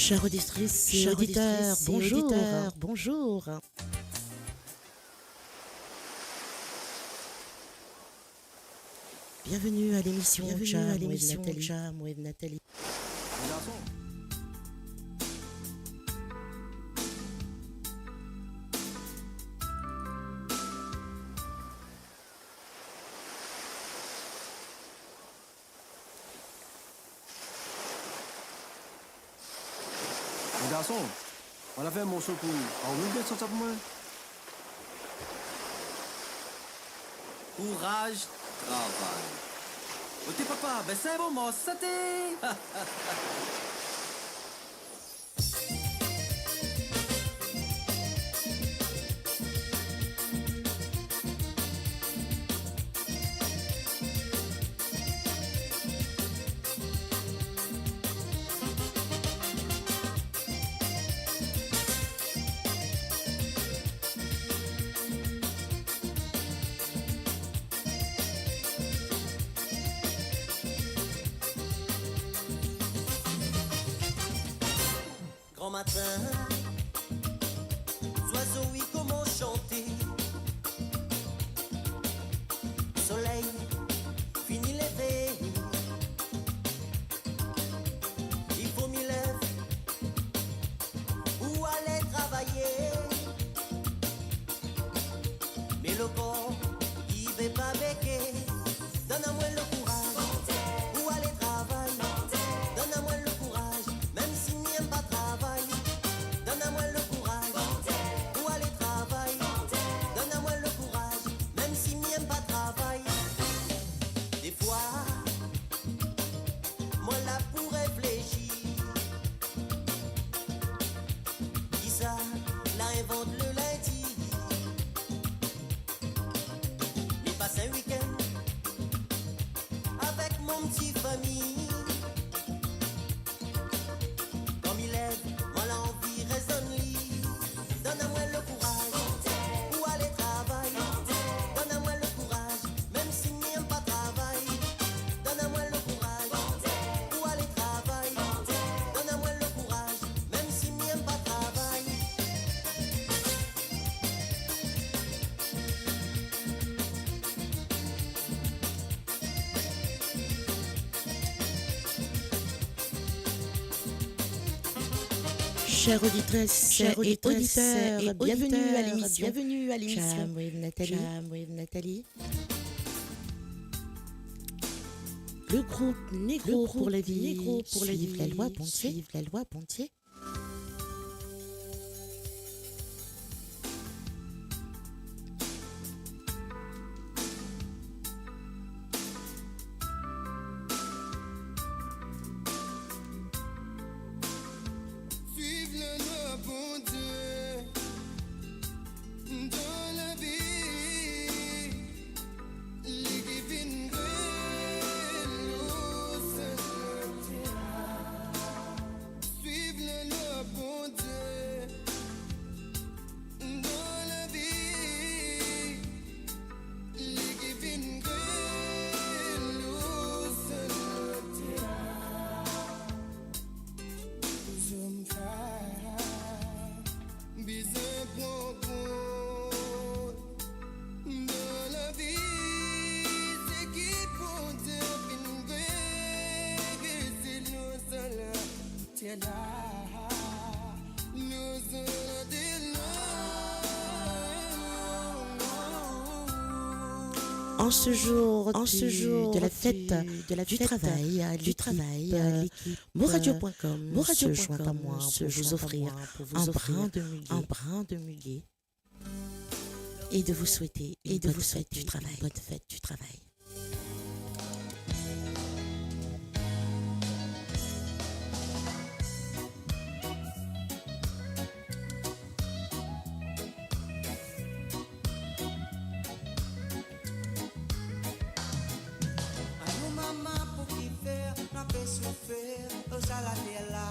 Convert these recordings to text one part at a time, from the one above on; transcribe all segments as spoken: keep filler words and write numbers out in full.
Chères auditrices et auditeurs, bonjour. Bienvenue à l'émission Jam with Nathalie. Mo garson, mo al fer enn morso pou ou. Pa oubli get sa pou mwa. Kouraz travay. Oke papa, be sa bon, mo sante. Gramatin, zwazo, wi, koumans sante. Soley fini leve, li fo mi lev pou ale travaye. Me lekor, li pe pa beke. Donn amwin lekouraz pou ale travay. Donn amwin lekouraz, mem si mi inn pa travay. Donn amwin lekouraz pou ale travay. Donn amwin lekouraz, mem si mi inn pa travay. Defwa, mo la pou reflesi. Kisa la invant le lindi? Mi pas enn wikenn avek mo ti fami. Kan mi lev, mo la anvi rezonn li. Donn amwin lekouraz pou ale travay. Donn amwin lekouraz, mem si mi inn pa travay. Donn amwin lekouraz pou ale travay. Donn amwin lekouraz, mem si mi inn pa travay. Chères auditrices, chers auditeurs, et auditeurs, bienvenue à l'émission, bienvenue à l'émission Jam with Nathalie. Jam with Nathalie. Le groupe Négro pour la vie, Négro pour la vie, suivre la loi, Bondieu, suivre la loi, Bondieu. Swiv lalwa Bondie dan lavi, li ki finn kre nou sa. Swiv lalwa Bondie dan lavi, li ki finn kre nou sa. Zom fam bizin pran kont dan lavi, seki Bondie finn kre, se nou sa la. Ti la, nou zot la ti la. En ce jour, en ce du, jour de la fête du, de la du fête travail, du l'équipe, travail, euh, l'équipe, moradio point com, euh, moradio point com se joint à moi pour vous offrir un brin de muguet. Un brin de muguet. Et de vous souhaiter une bonne fête du travail. Bonne fête du travail. Ayo mama, pou kifer nou pe soufer lor sa later la?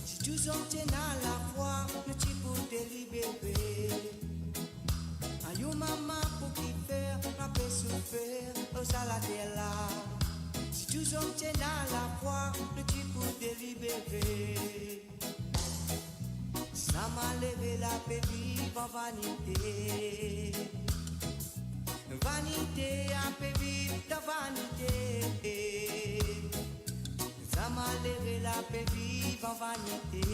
Si tou zom ti ena lafwa, nou ti pou delivre. Ayo mama, pou kifer nou pe soufer lor sa later la? Si Tou zom ti ena lafwa, nou ti pou delibere. Sa malere la pe viv an vanite. Vanite a pe viv dan vanite. Sa malere la pe viv an vanite.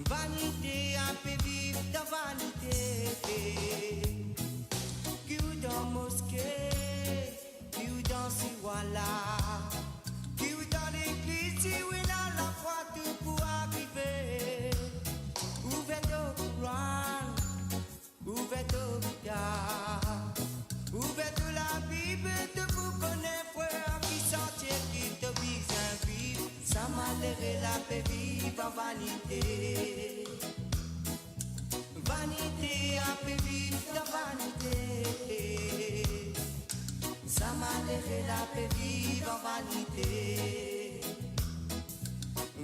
Vanite a pe viv dan vanite. Ki ou dan moske, ki ou dan siwala, ki ou dan legliz, si ou ena lafwa, tou pou arive. Ouver to Koran, ouver to Biblia, ouver to Labib, to pou kone frer ki santie ki to bizin viv. Sa malere la pe viv an vanite. Vanite a pe viv dan vanite. Sa malere la pe viv an vanite.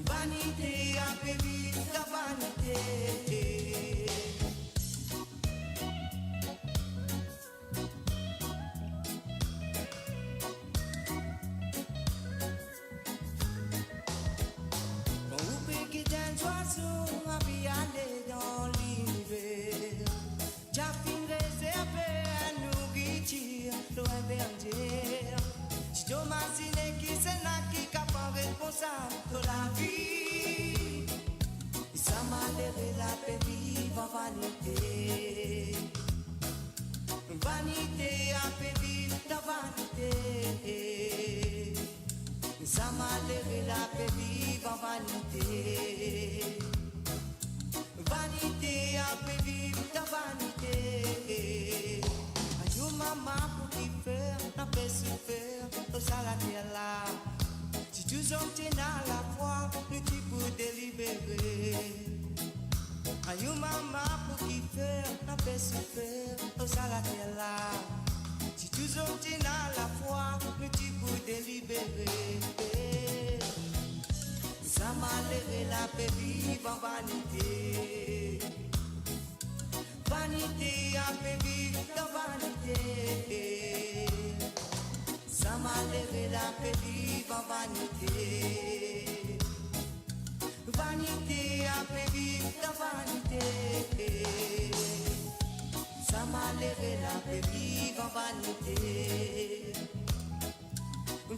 Vanite a pe viv dan vanite. Kan ou pe get enn zwazo, anvi ale dan liniver. Dia finn rezerve enn nouritir lor enn bernier. Si to mazine kisannla ki kapav responsab to lavi, sa malere la pe viv an vanite. Vanite a pe viv dan vanite. Sa malere la pe viv an vanite. Vanite a pe viv dan vanite. Ayo mama, pou kifer nou pe soufer lor sa later la? Si tou zom ti ena lafwa, nou ti pou delibere. Ayo mama, pou kifer nou pe soufer lor sa later la? Si tou zom ti ena lafwa, nou ti pou delibere. Sa malere la pe viv an vanite. Vanite a pe viv dan vanite. Sa malere la pe viv an vanite. Vanite a pe viv dan vanite. Sa malere la pe viv an vanite.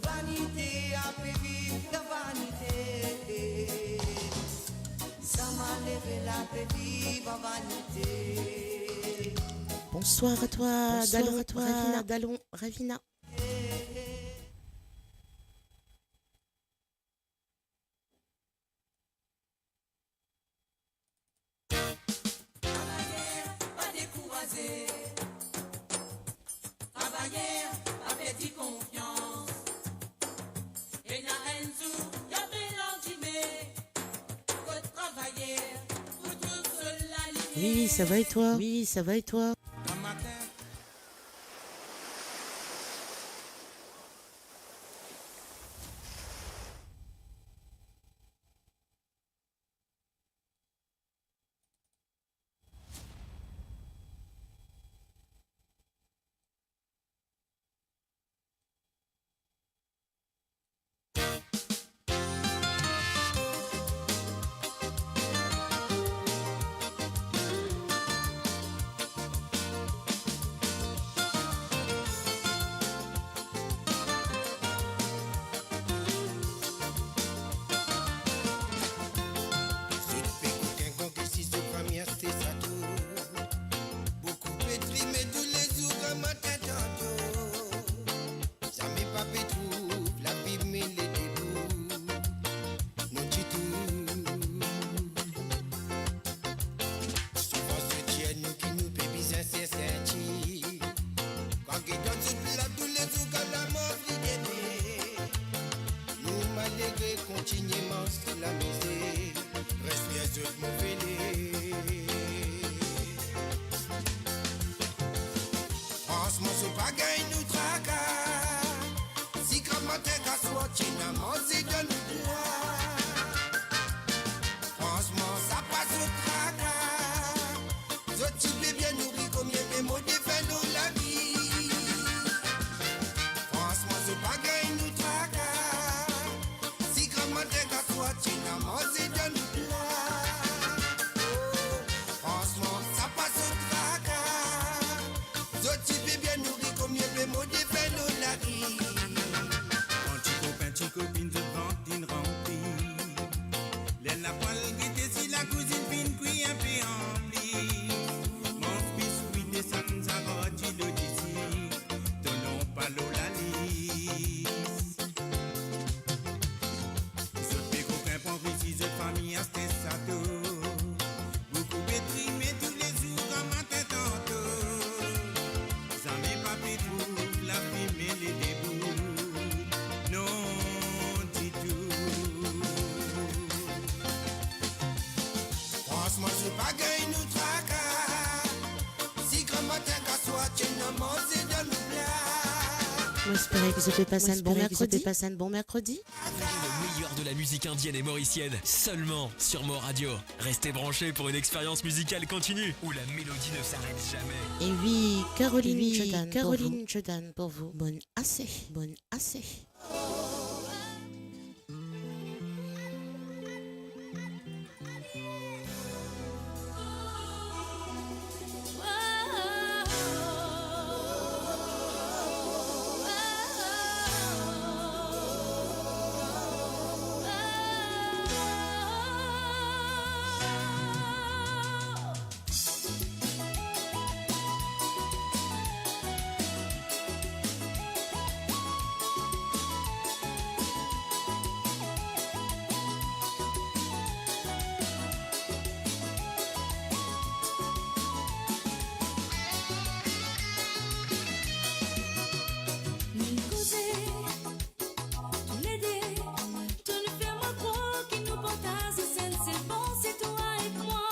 Vanite a pe viv dan vanite. Sa malere la pe viv an vanite. Bonsoir à toi, Bonsoir Dalon, à toi, Ravina. Dalon, Ravina. Travayer, pa dekouraze. Travayer, pa perdi konfians. Ena enn zour, ena enn landime. Kot travayer pou trouv so lalime. Oui, ça va et toi ? Oui, ça va et toi ? Zot pe kout enn gran ki si zot fami aste sa tou. Boukou pe trime toulezour gramatin tanto. Zame pa pe trouv laplim, me ledebou nou ditou. Souvan se dir nou ki nou pe bizin ser senti. Kan get dan zot pla toulezour, kan lamor vini depe, nou malere kontinie mars lamizer, respir zot move ler. Fransman, zot pa gagn nou traka. Si gramatin, gramatin, ena manze dan nou pla. Fransman, sa pa zot traka. Zot ti pe bien nouri, konbien pe mor defen lor lavi. Fransman, Mo espere ki zot pe pas enn bon merkredi. Pas enn bon merkredi. Le meilleur de la musique indienne et mauricienne, seulement sur Mo Radio. Restez branchés pour une expérience musicale continue, où la mélodie ne s'arrête jamais. E wi, Caroline Jordan pou vou. Bonn ase, bonn ase. Toulede, to'nn fer mwa krwar ki nou partaz enn sel panse, twa ek mwa,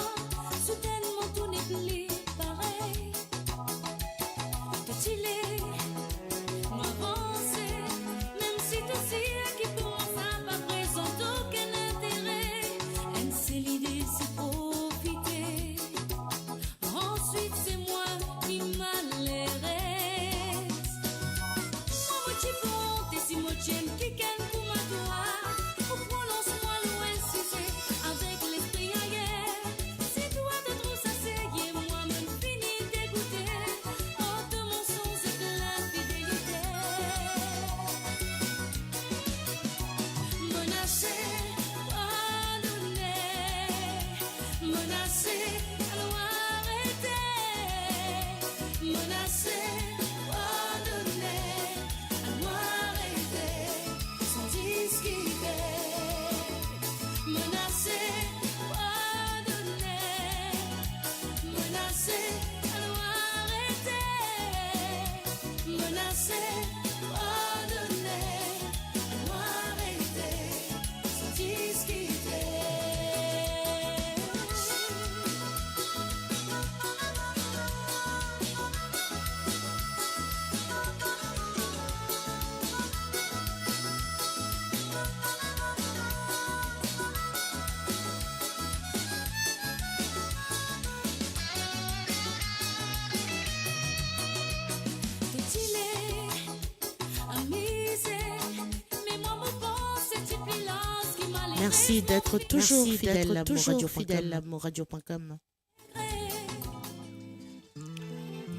souderneman tou nepli parey. To ti le nou avanse, mem si to sir ki pou mwa sa pa prezant okenn intere. Enn sel lide se profite. Answit se mwa ki malerez. Mwa mo ti pou onte si mo ti enn kikenn kouma twa. Ou pronons mwa lor enn size avek lespri ayer. Si twa to trouv sa serye, mwa mo'nn fini degoute. Oh, to mansonz ek linfidelite. Monn ase pardone. Monn ase, anou arete. Monn ase pardone, anou arete san diskite. Monn ase pardone. Monn ase, anou arete. Monn ase pardone, anou arete san diskite. Merci d'être toujours fidèle à moradio point com.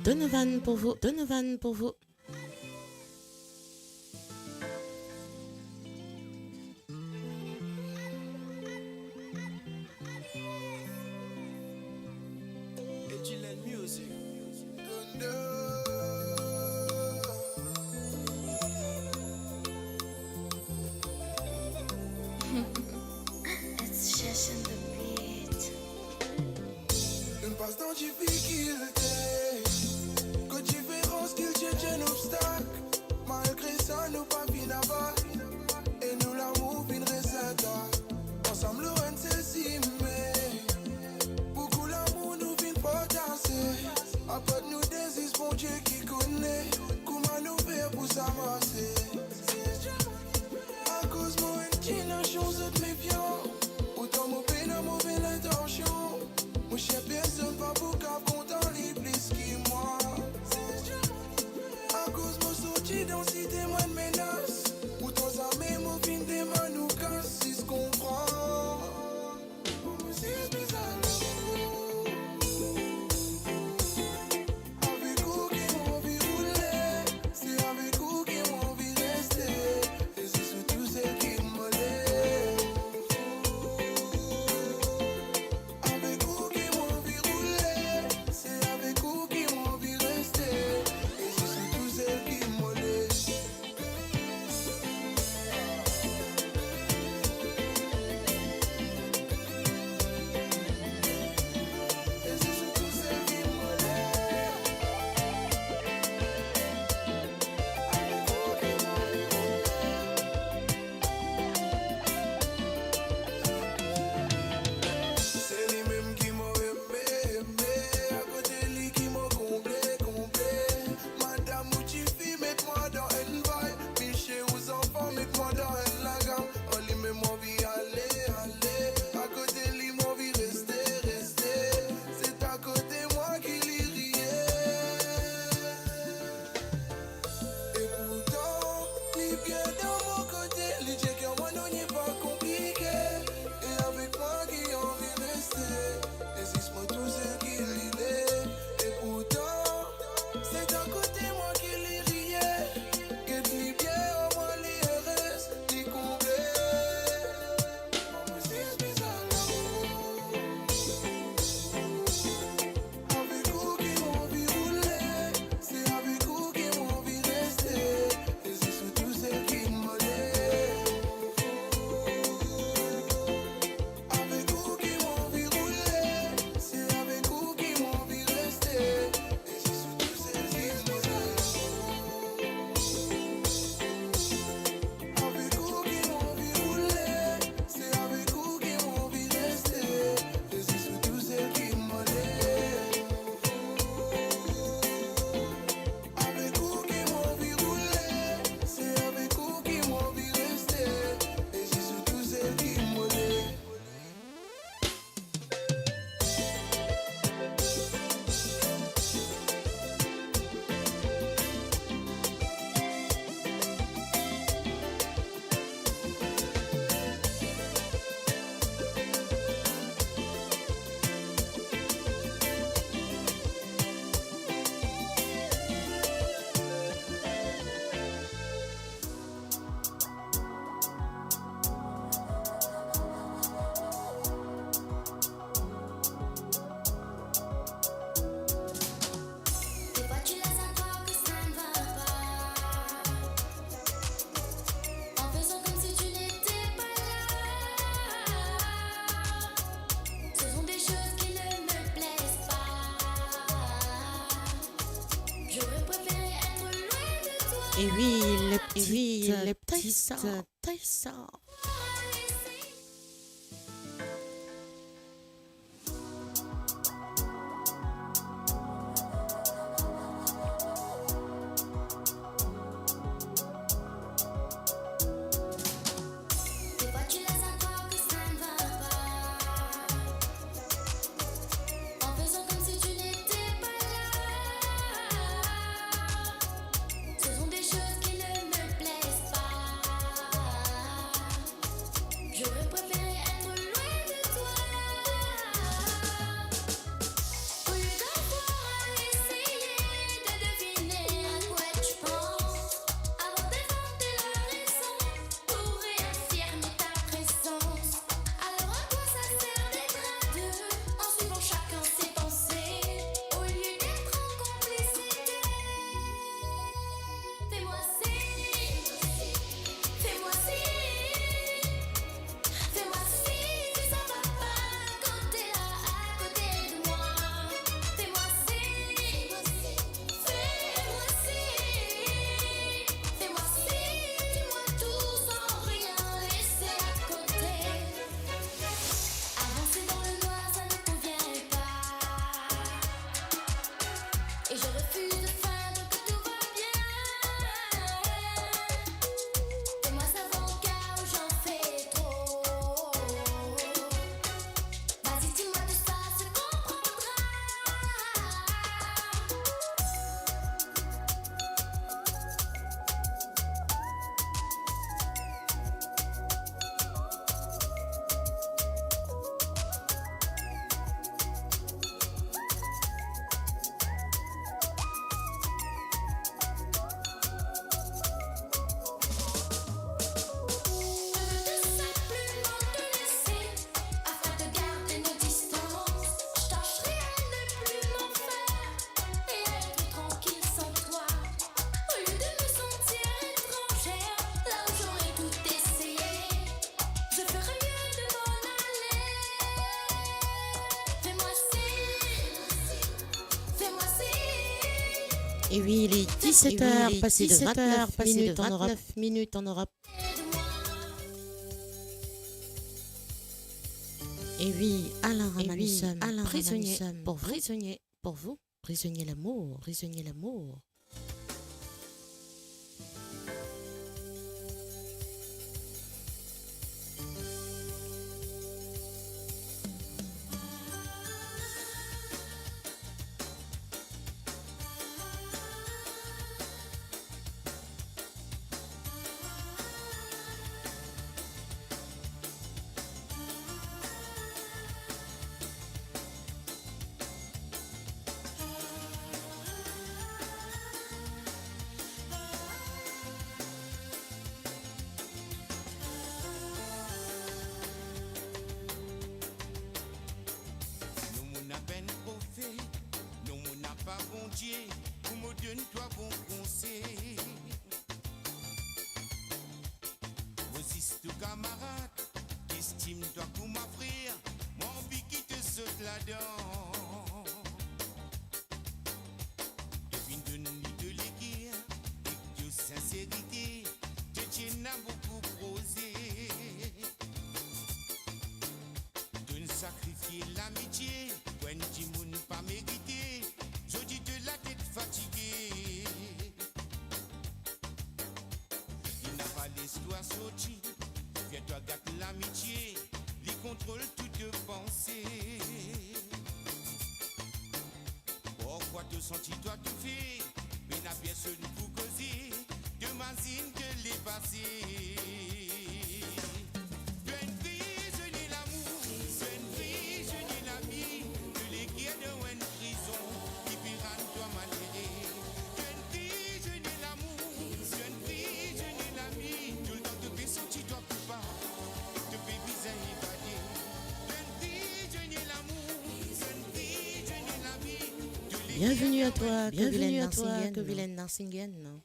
Donovan pou vou, Donovan pou vou. It's Shesh on the beat. Nou pas dan difikilte, kot diferans kiltir nou Et oui, le petit, et oui, le petit, euh, Taïsa. Taïsa. Des fois, tu laisses à croire que ça ne va pas, en faisant comme si tu n'étais pas là. Ce sont des choses qui ne me plaisent pas. J'aurais préféré être loin de toi. Au lieu d'avoir à essayer de deviner à quoi tu penses, avant d'inventer la raison pour réaffirmer ta présence. Alors à quoi ça sert d'être à deux en suivant chacun ses pensées au lieu d'être en complicité ? Fais-moi signe, fais-moi signe, fais-moi signe que ça va pas quand t'es là à côté de moi. Fais-moi signe, fais-moi signe, fais-moi signe, dis-moi tout sans rien laisser à côté. Avancer dans le noir, ça ne convient pas. Et je refuse de feindre que tout va bien. Fais-moi savoir au cas où j'en fais trop. Vas-y, dis-moi tout ça, se comprendra. Je veux tout simplement te laisser afin de garder nos distances. Je tâcherai à ne plus m'en faire et à être tranquille sans toi. Au lieu de me sentir étrangère, là où j'aurais tout essayé, je ferais mieux de m'en aller. Fais-moi signe, fais-moi signe. Et oui, il est dix-sept heures, passé de vingt-neuf minutes en Europe. Et oui, Alain Rama, nous sommes prisonniers pour vous, prisonniers pour vous, prisonniers l'amour, prisonniers l'amour. Nou mo napa enn profet, nou mo napa Bondie, pou mo donn twa bon konsey. Mo zis to kamarad, ki estim twa kouma frer, mo anvi ki to sot ladan. To finn donn li to leker ek to sinserite, to ti ena boukou proze. To'nn sakrifie lamitie pou enn dimoun pa merite, zordi to latet fatige. Li napa les twa sorti, fer twa gat lamitie, li kontrol tou to panse. Parfwa to santi twa toufe, pena personn pou koze, to mazinn to lepase. To enn prizonie lamour, to enn prizonie lami, to leker dan enn prizon, ki pe rann twa malere. To enn prizonie lamour, to enn prizonie lami, toultan to pe santi twa koupab, to pe bizin evade. To enn prizonie lamour, to enn prizonie lami, to leker... Bienvenue à toi, bienvenue à toi, Kovilen Narsingen.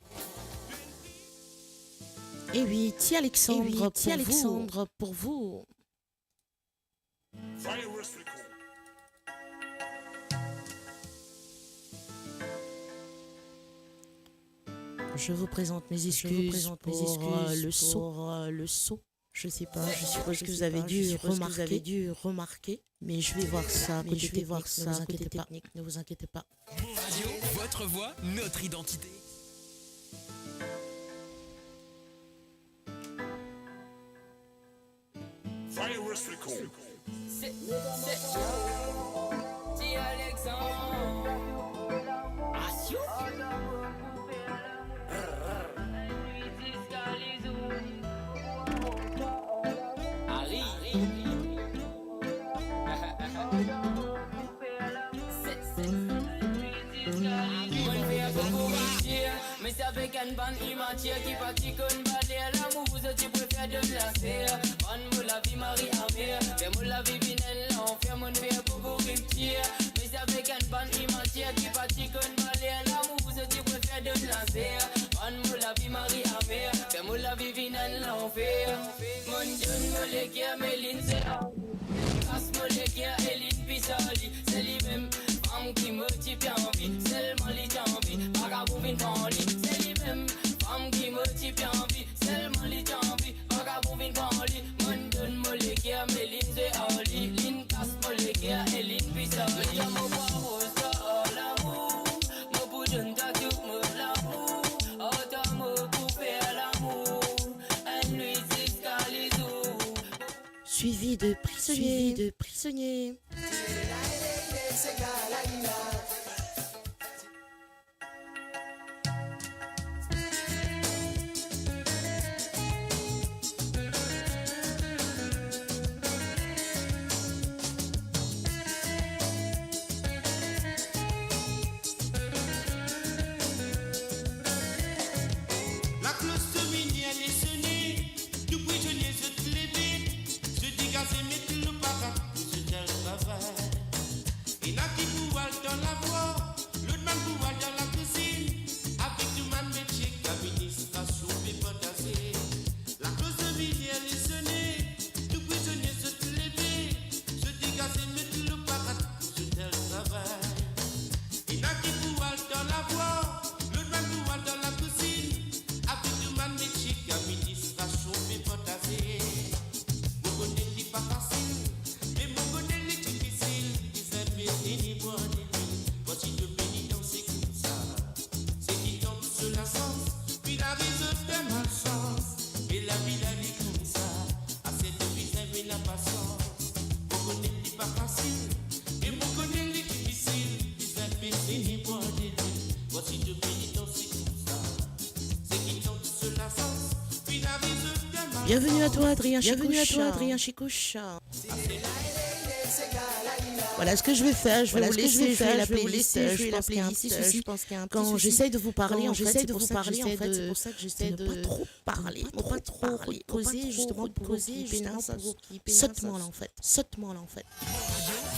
Et oui, Ti Alexandre, eh oui, Ti pour Alexandre vous. Pour vous. Virus Record. Je vous présente mes excuses pour, euh, le son. Je sais pas, je suppose que vous avez dû remarquer, mais je vais voir ça côté technique, ne vous inquiétez pas. Mo Radio, votre voix, notre identité. Virus Record. C'est, c'est Ti Alexandre. Asio. Ari. C'est, c'est Monn fer boukou ritir, me se avek enn bann imatir ki pa ti konn valer lamour, zot ti prefer donn laser. Bann mo lavi mari amer, fer mo lavi vinn enn lanfer. Monn fer boukou riptir, me se avek enn bann imatir ki pa ti konn valer lamour, zot ti prefer donn laser. Bann mo lavi mari amer, fer mo lavi vinn enn lanfer. Monn donn mo leker, me linn se Kas mo leker e linn pis ar li, se limem fam ki mo ti pe anvi, selman li ti anvi vagabon vinn pran li. Se limem fam ki mo ti pe anvi, selman li ti anvi vagabon vinn pran li. Monn donn mo leker, me linn zwe ar li, linn kas mo leker e linn pis ar li. Mo pou aroz twa ar lamour, mo pou donn twa tou mo lamour, ar twa mo pou fer lamour, enn nwit ziska lizour. Suivi de prisonniers. Suivi de prisonniers. Laklos dominienn e sone. Tou prizonie zot leve, zot degaze, met lor parad pou zot al travay. Ena ki pou al dan lavwar, lot bann pou al dan lakwizinn, avek tou bann metie ki administrasion pe partaze. Laklos dominienn e sone, tou prizonie zot leve, zot degaze, met lor parad pou zot al travay. Ena ki pou al dan lavwar, lot bann pou al dan lakwizinn, avek tou bann metie ki administrasion pe partaze. Mo kone li pa fasil, me mo kone li difisil, bizin beni ni bwar delwil, parski to beni dan se koumsa. Seki tann so lasans, finn ariv zot fer malsans, me lavi la li koumsa, aster to bizin ena pasians. Mo kone li pa fasil, me mo kone li difisil, bizin beni ni bwar delwil, parski to beni dan se koumsa. Seki tann so lasans, finn ariv zot fer malsans. Bienvenue à toi, Adrien Chicouche. Bienvenue à toi, Adrien Chicouche. Voilà ce que je vais faire, je vais vous laisser jouer la playlist. Je pense qu'il y a un petit souci. Quand j'essaye de vous parler, en fait, c'est pour ça que j'essaie de ne pas trop parler, ne pas trop parler, poser justement pour kipena sa. Sot mwa la, en fait. Sot mwa la, en fait.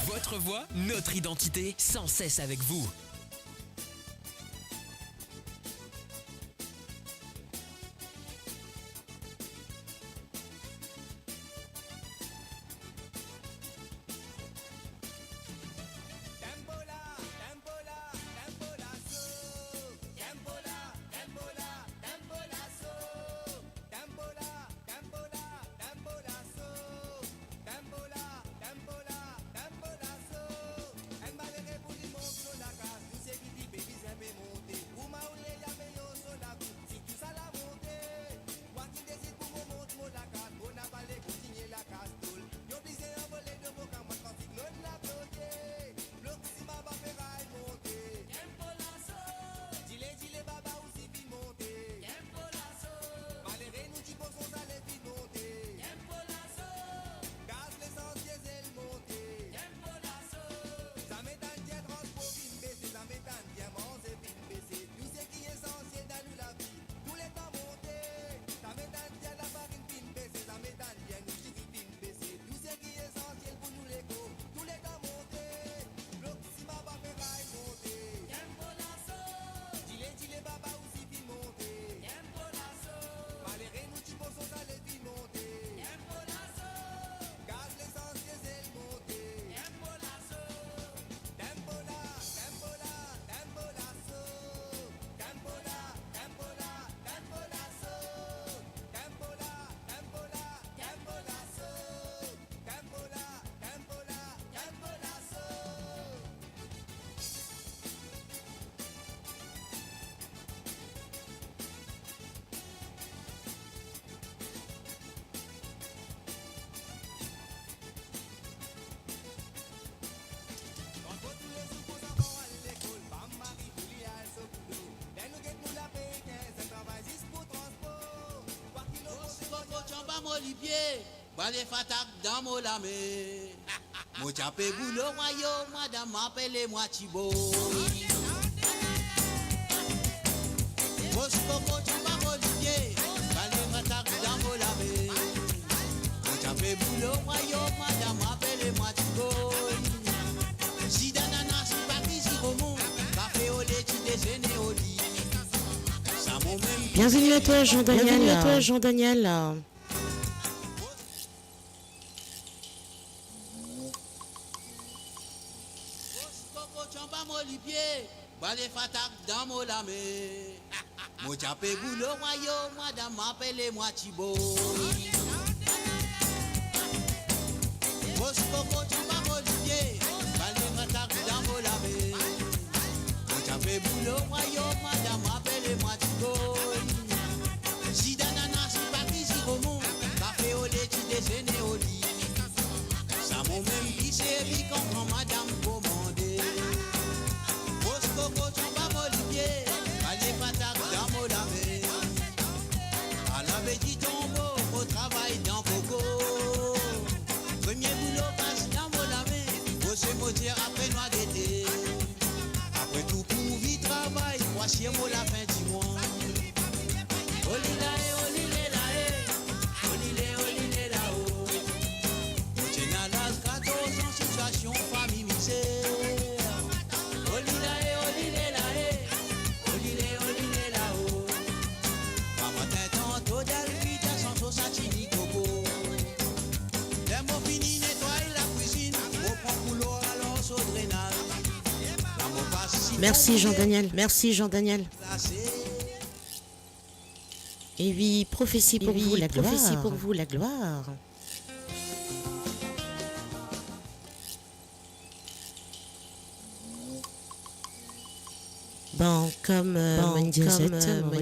Votre voix, notre identité, sans cesse avec vous. Tempo la, tempo la, tempo laso. Tempo la, tempo la, tempo laso. Tempo la, tempo la, tempo laso. Tempo la, tempo la, tempo laso. Enn malere pou li mont so lakaz. Mo lipie, bale fatak dan mo lame. Mo ti ape boulo, mwa yo, madam apele mwa Tibo. Mo si koko ti anba mo lipie, bale fatak dan mo lame. Mo ti ape boulo, mwa yo, madam apele mwa Tibo. Sida nana, si paki, si romon, kafe o leti, dezene o li. Sa mo mem. Bienvenue à toi, Jean-Daniel. Bienvenue à toi, Jean-Daniel. Mo si koko ti anba mo lipie, bale fatak dan mo lame. Mo ti ape boulo, mwa yo, madam apele mwa Tibo. Mo si koko ti anba mo lipie, bale fatak dan mo lame. Mo ti ape boulo, mwa yo, madam apele mwa Tibo. Sida nana, si paki, si romon, kafe o leti, dezene o li. Sa mo mem ki servi kan gran madam komande. Mo si koko ti anba mo lipie, bale fatak dan mo lame. Ala be ti tonbo, mo travay dan koko. Premie boulo kas dan mo lame, mo se moter apre nwa gete. Apre tou pou vi travay, trwaziem mo lafin dimwa. Oli la e, oli le la e, oli le, oli le la o. Mo ti ena laz katorz an, sitiasion fami mizer. Oli la e, oli le la e, oli le, oli le la o. Mama tintan to dalpita san so sa ti ni koko. Ler mo fini netway lakwizinn, mo pran koulor, alor so drenaz. La mo pas si Merci Jean-Daniel, merci Jean-Daniel. Glase. Et oui, prophétie pour vous, la gloire. Prophétie pour vous, la gloire. Bon, comme, euh, comme, euh, Moin Diazet, Moin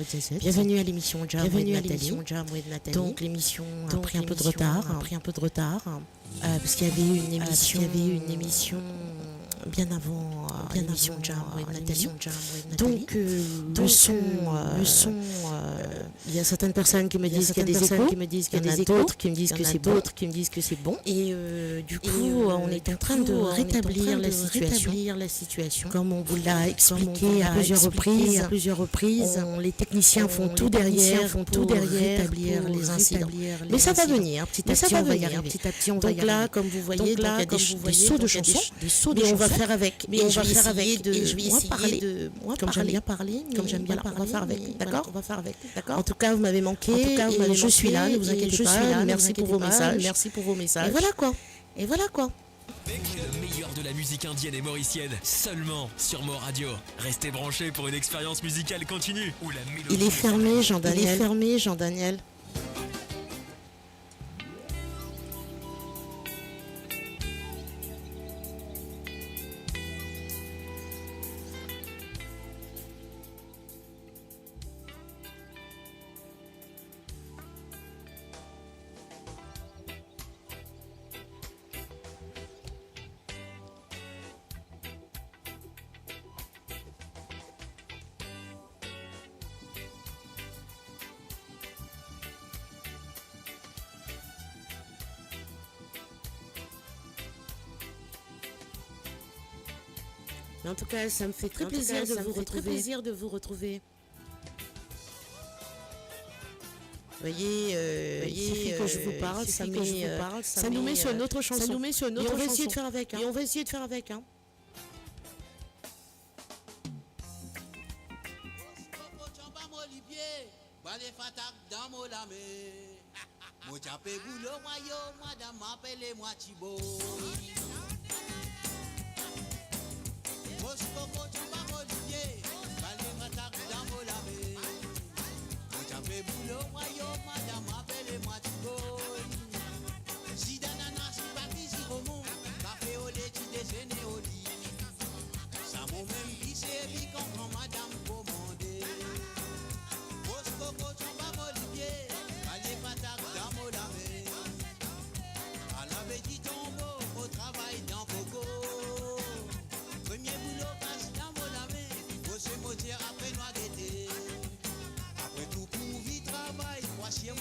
Diazet, bienvenue à l'émission Jam with Nathalie. Donc, l'émission a pris un peu de retard, hein. Euh, parce qu'il y avait une émission, euh, bien avant, euh, l'émission Jam with Nathalie. Donc, euh, le son, euh, il y a certaines personnes qui me disent qu'il y a des échos, il y en a d'autres qui me disent que c'est bon. Et, euh, du coup, euh, on est en train de rétablir la situation. Comme on vous l'a expliqué à plusieurs reprises, on, les techniciens font tout derrière pour rétablir les incidents. Mais ça va venir, petit à petit, on va y arriver. Donc là, comme vous voyez, donc, il y a des, des sauts de chansons, mais on va faire avec. Et je vais essayer de, moi, parler, comme j'aime bien parler, mais voilà, on va faire avec, d'accord ? En tout cas, vous m'avez manqué, et je suis là, ne vous inquiétez pas, merci pour vos messages. Et voilà quoi. Et voilà quoi. Le meilleur de la musique indienne et mauricienne, seulement sur Mo Radio. Restez branchés pour une expérience musicale continue où la mélodie... Il est fermé, Jean-Daniel. Il est fermé, Jean-Daniel. Mais en tout cas, ça me fait très plaisir de vous retrouver. Voyez, euh, il suffit que je vous parle, ça nous met sur une autre chanson. Et on va essayer de faire avec, hein. Bale fatak dan mo lame. Mo ti ape boulo, mwa yo, madam apele mwa Tibo. Mo si koko ti anba mo lipie, bale fatak dan mo lame. Mo ti ape boulo, mwa yo, madam apele mwa Tibo. Sida nana, si paki, si romon, kafe o leti, dezene o li. Sa mo mem ki servi kan gran madam komande. Mo si koko ti anba mo lipie, bale fatak dan mo lame. Ala be ti tonbo, mo travay dan koko. Premie boulo kas dan mo lame, mo se moter apre nwa gete. Apre tou pou vi travay, trwaziem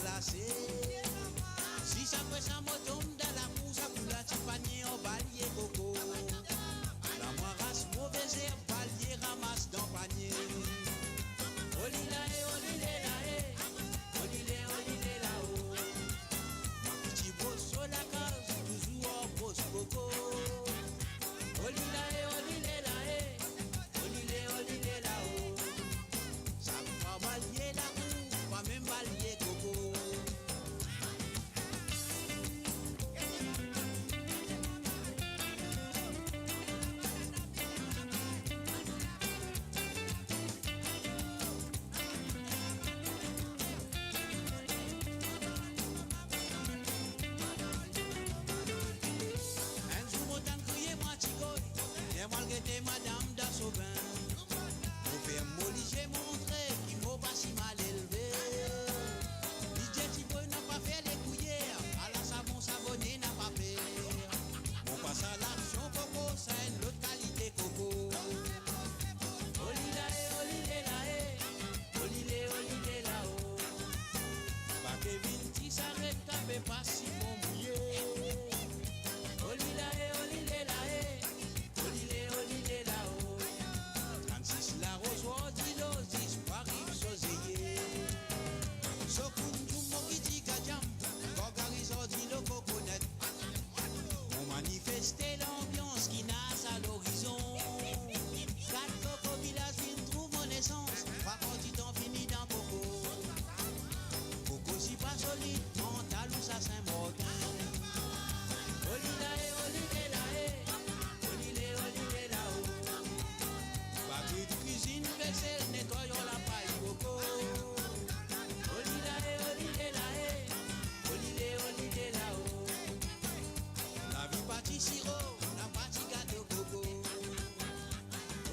lase. Zis apre sa, mo tom dan lakour, sa pou la ti panie an balie koko. La mwa ras move zerb, balie ramas dan panie. Oli la e, oli le la e, oli le, oli le la o. Mwa ki ti bros so lakaz, touzour an bros koko. Oli la e, oli le la e, oli le, oli le la o. Sa pa balie lakour, pa mem balie koko. Enn zour mo tann kriye mwa ti koy, ler mo al gete madam dan so bin. Mo ferm mo lizie, montre ki mo pa si mal elve. Li dir ti boy, napa fer lekouyer, ala savon savone, napa per. Mo pas a laksion koko, sa enn lot kalite koko. Oli la e, oli le la e, oli le, oli le la o. Pa Kevin ti saret, kape pa sipon mouye. Oli la e, oli le la e, oli le, oli le la o. Trannsis larozwar dilo zis pou ariv so zeye. So kounzoum mo ki ti gadiam, gargariz ar dilo kokonet. Mo manifeste lanbians ki ena sa lorizon. Kat koko vilaz vinn trouv mo nesans, trwa kar ditan fini dan koko. Koko sipa solid, mantal ou sa Sin Martin. Oli la e, oli le la e, oli le, oli le la o. Bagrid, kwizinn, vesel, netway ar lapay koko. Oli la e, oli le la e, oli le, oli le la o. Lavi pa ti siro, napa ti gato koko.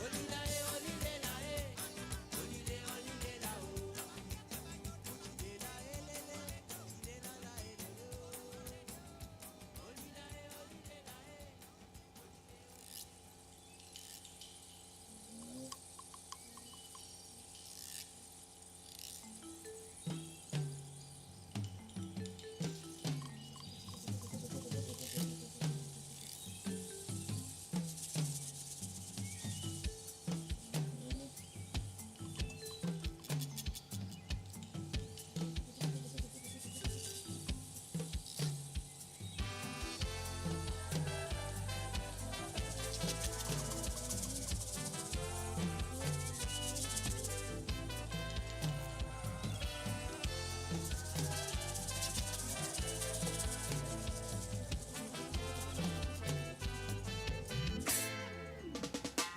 Oli la e, oli le la e, oli le, oli le la o. Oli la e, oli le la e, oli le la e.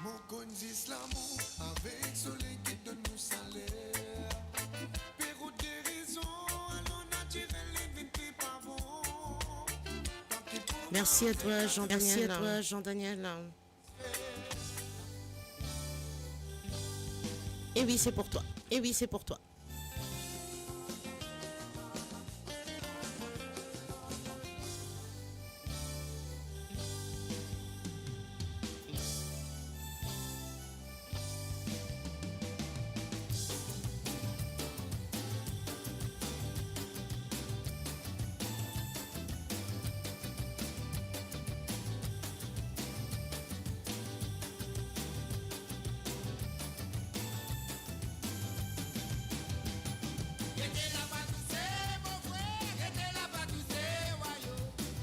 Mo konn zis lamour avek soley ki donn nou saler. Pero derizon, alor natirel, li vinn pli pa bon. Mersi a twa, Jean-Daniel. Mersi a twa, Jean-Daniel. Et oui, c'est pour toi. Et oui, c'est pour toi. Gete la pa touse, mo frer, gete la pa touse, wayo.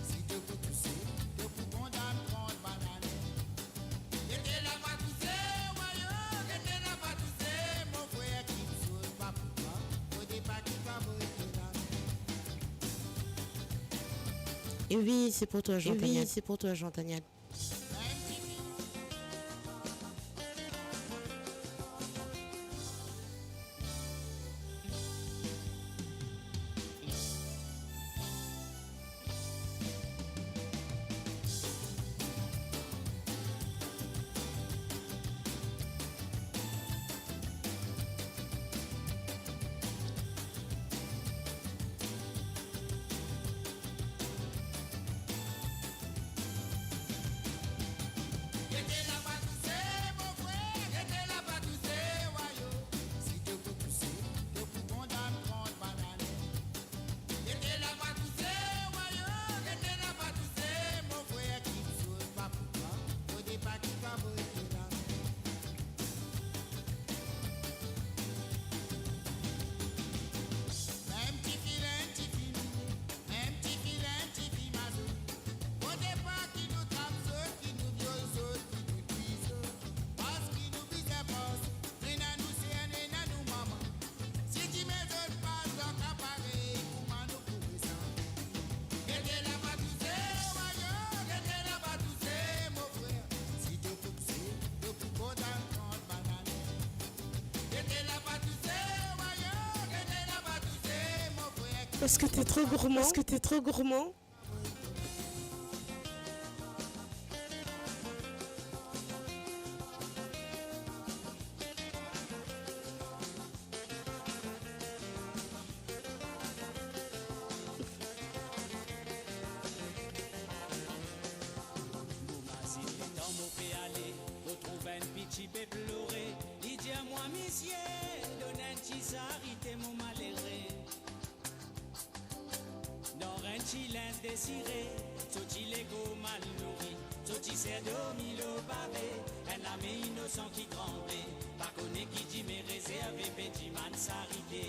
Si to pou touse, to pou kondann trant banane. Gete la pa touse, wayo, gete la pa touse, mo frer, kiksoz pa pou twa, mo depa ki pa mo ete la. Et oui, c'est pour toi, Jean-Daniel. Et oui, c'est pour toi, Jean-Daniel. Parce que t'es trop gourmand. Parce que t'es trop gourmand. Mo mazinn letan mo pe ale, mo trouv enn piti pe plore. Li dir mwa, misie, donn enn ti sarite mo malere. Nor enn ti linz desire, so ti lekor mal nouri, so ti ser dormi lor pave, enn lame inosan ki tranble, pa kone ki dime rezerve pe dimann sarite.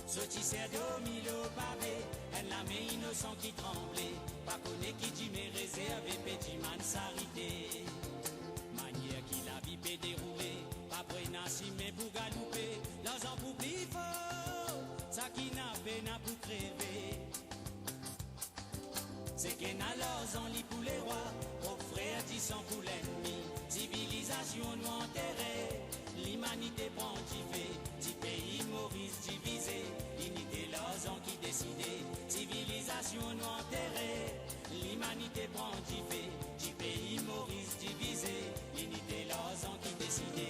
So ti ser dormi lor pave, enn lame inosan ki tranble, pa kone ki dime rezerve pe dimann sarite. Manier ki lavi pe deroule, pa pran sime pou galoupe, larzan pou pli for, saki ena pena pou kreve. Seki ena larzan li pou lerwa, pran frer disan pou lennmi. Sivilizasion nou antere, limanite pran dife, ti pei Moris divize, linite larzan ki deside. Sivilizasion nou antere, limanite pran dife, ti pei Moris divize, linite larzan ki deside.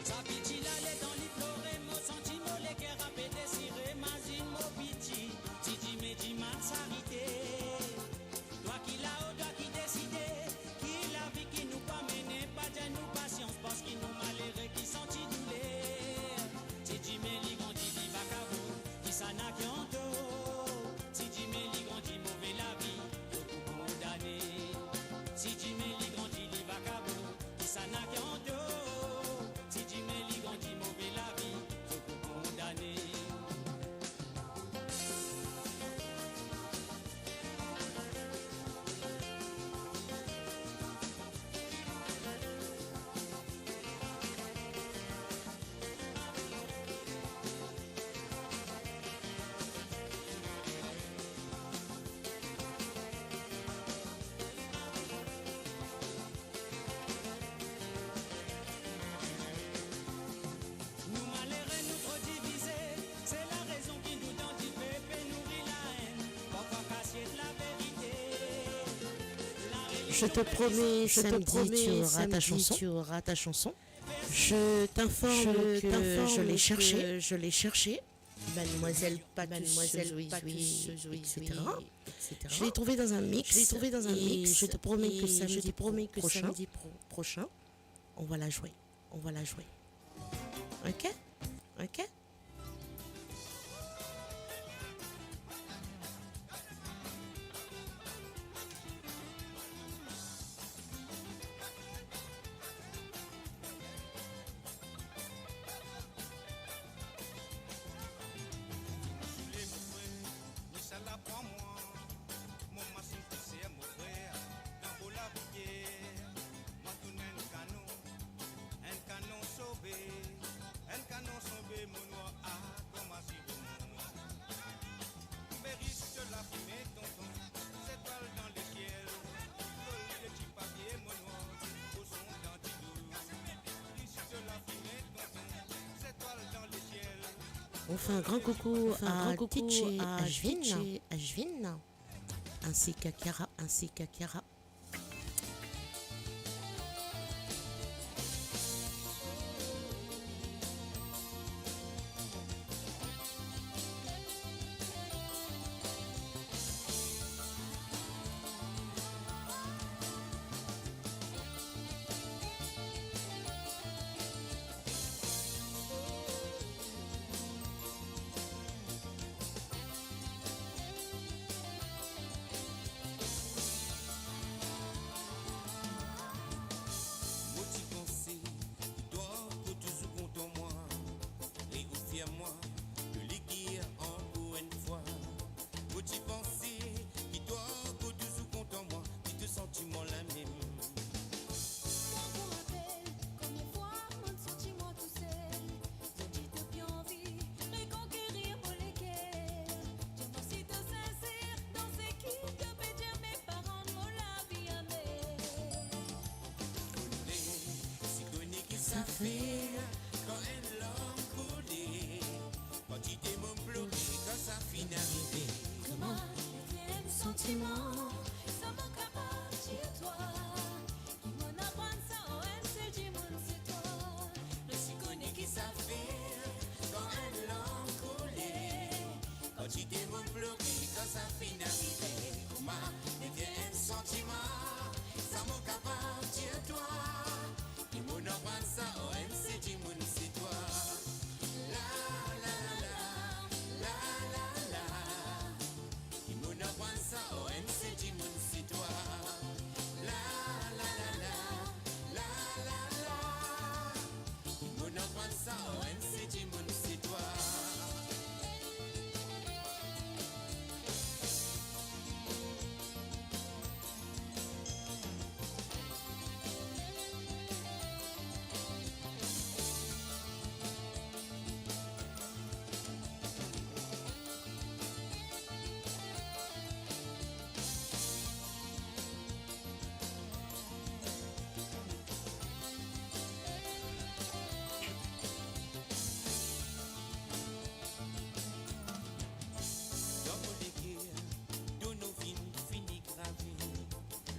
Sa piti la letan li plore, mo santi mo leker ape desire, mazinn mo piti, ti dime dimann sarite. Twa ki lao, twa ki deside, ki lavi ki nou pou mene, pa dir nou pasians, parski nou malere ki santi douler. Ti dime li grandi, li vakabon, kisannla ki antor? Ti dime li grandi, move lavi, zot pou kondane. Ti dime li grandi, li vakabon, kisannla ki antor? Ti dime li grandi, move lavi, zot pou kondane. Nou malere, nou tro divize, se larezon ki nou dan dife, pe nouri laenn, parfwa kasiet laverite. La relizion pe disan, je te promets, samedi, tu auras ta chanson. Je t'informe que je l'ai cherché. Mademoiselle Patus, Mademoiselle Patus, et cetera. Je l'ai trouvé dans un mix. Je l'ai trouvé dans un mix. Et je te promets que samedi pro-, prochain, on va la jouer. On va la jouer. Ok ? Ok ? Mo masinn ti ser mo frer, dan mo lavier, mo tounen enn kanon, enn kanon sonbe, enn kanon sonbe, mo nwar, ah, kouma si mo nwar. Mbe ris lafime, tonton, zetwal dan lesiel, kolie ti papie, mo nwar, koson dan didou. Ris lafime, tonton, zetwal dan lesiel. On fait un grand coucou à Titche Ashvin, ainsi qu'à Kiara, ainsi qu'à Kiara. Mo ti panse ki twa pou touzour kontan mwa, rekonfirm mwa, relikir ankor enn fwa. Mo ti panse ki twa pou touzour kontan mwa, ki to santi mwa lamem. Mwa mo rapel, premie fwa mo'nn santi mwa tousel, mo ti to pe anvi rekonkerir mo leker. Dir mwa si to sinser dan seki to pe dir, me pa rann mo lavi amer. Kone, si kone ki sa fer kan enn larm koule, kan ti de mo plore, kan sa fini. arive. Kouma met enn santiman, sa mo kapav dir twa, ki mo'nn aprann sa, O M C dimoun se twa. Nou ti kone ki sa fer kan enn larm koule, kantite dimoun plore kan sa finn arive. Kouma met enn santiman, sa mo kapav dir twa, ki mo'nn aprann sa, O M C dimoun se twa. La, la, la, la, la, la, la. Ki mo'nn aprann sa, O M C dimoun se twa. La, la, la, la, la, la, la. Ki mo'nn aprann sa, O M C dimoun se twa. Dan mo leker, to nom finn fini grave.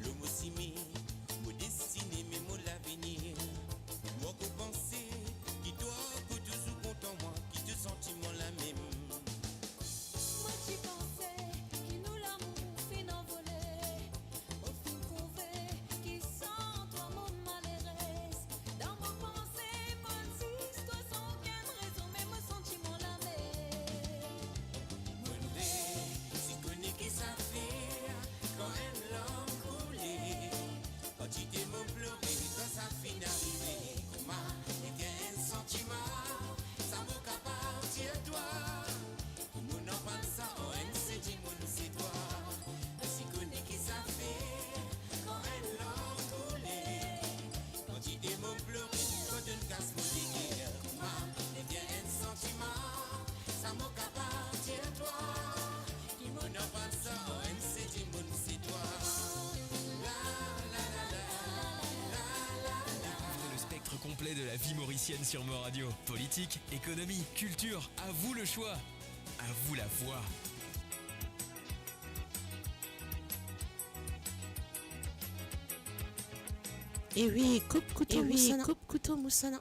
Lor mo sime, mo destine, mem mo lavenir. Mo konn panse ki twa pou touzour kontan mwa, ki to santiman lamem. Mo ti panse ki nou lamour finn anvole. Mo finn trouve ki san twa mo malerez. Dan mo panse, mo zis twa san okenn rezon, me mo santiman lamem. Mo rey, ti kone ki sa fer kan enn larm koule, kantite dimoun plore kan sa finn arive. Kouma met enn santiman, sa mo kapav dir twa, ki mo'nn aprann sa, O M C dimoun se twa. Mo ti kone ki sa fer kan enn larm koule, kantite dimoun plore kan to'nn kas mo leker. Kouma met enn santiman, sa mo kapav dir twa, ki mo'nn aprann sa, O M C dimoun se twa. La, la, la, la, la, la, la. Ouvrez le spectre complet de la vie mauricienne sur Mo Radio. Politique, économie, culture, à vous le choix. À vous la voix. E wi, koup kouto, e wi, mousana. Koup kouto, mousana.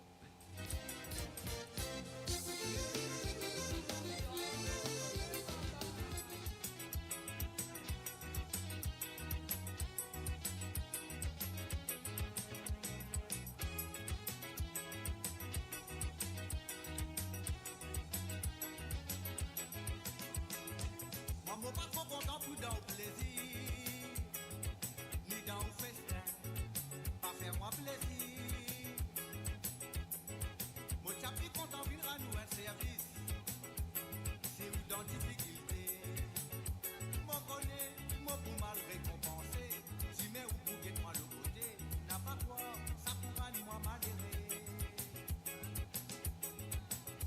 Mwa, mo pa tro kontan pou dan ou plezir, ni dan ou festin, pa fer mwa plezir. Mo ti a pli kontan vinn rann ou enn servis. Si ou dan difikilte, mo kone mo pou mal rekonpanse. Sime ou pou get mwa lor kote, napa krwar sa pou rann mwa malere.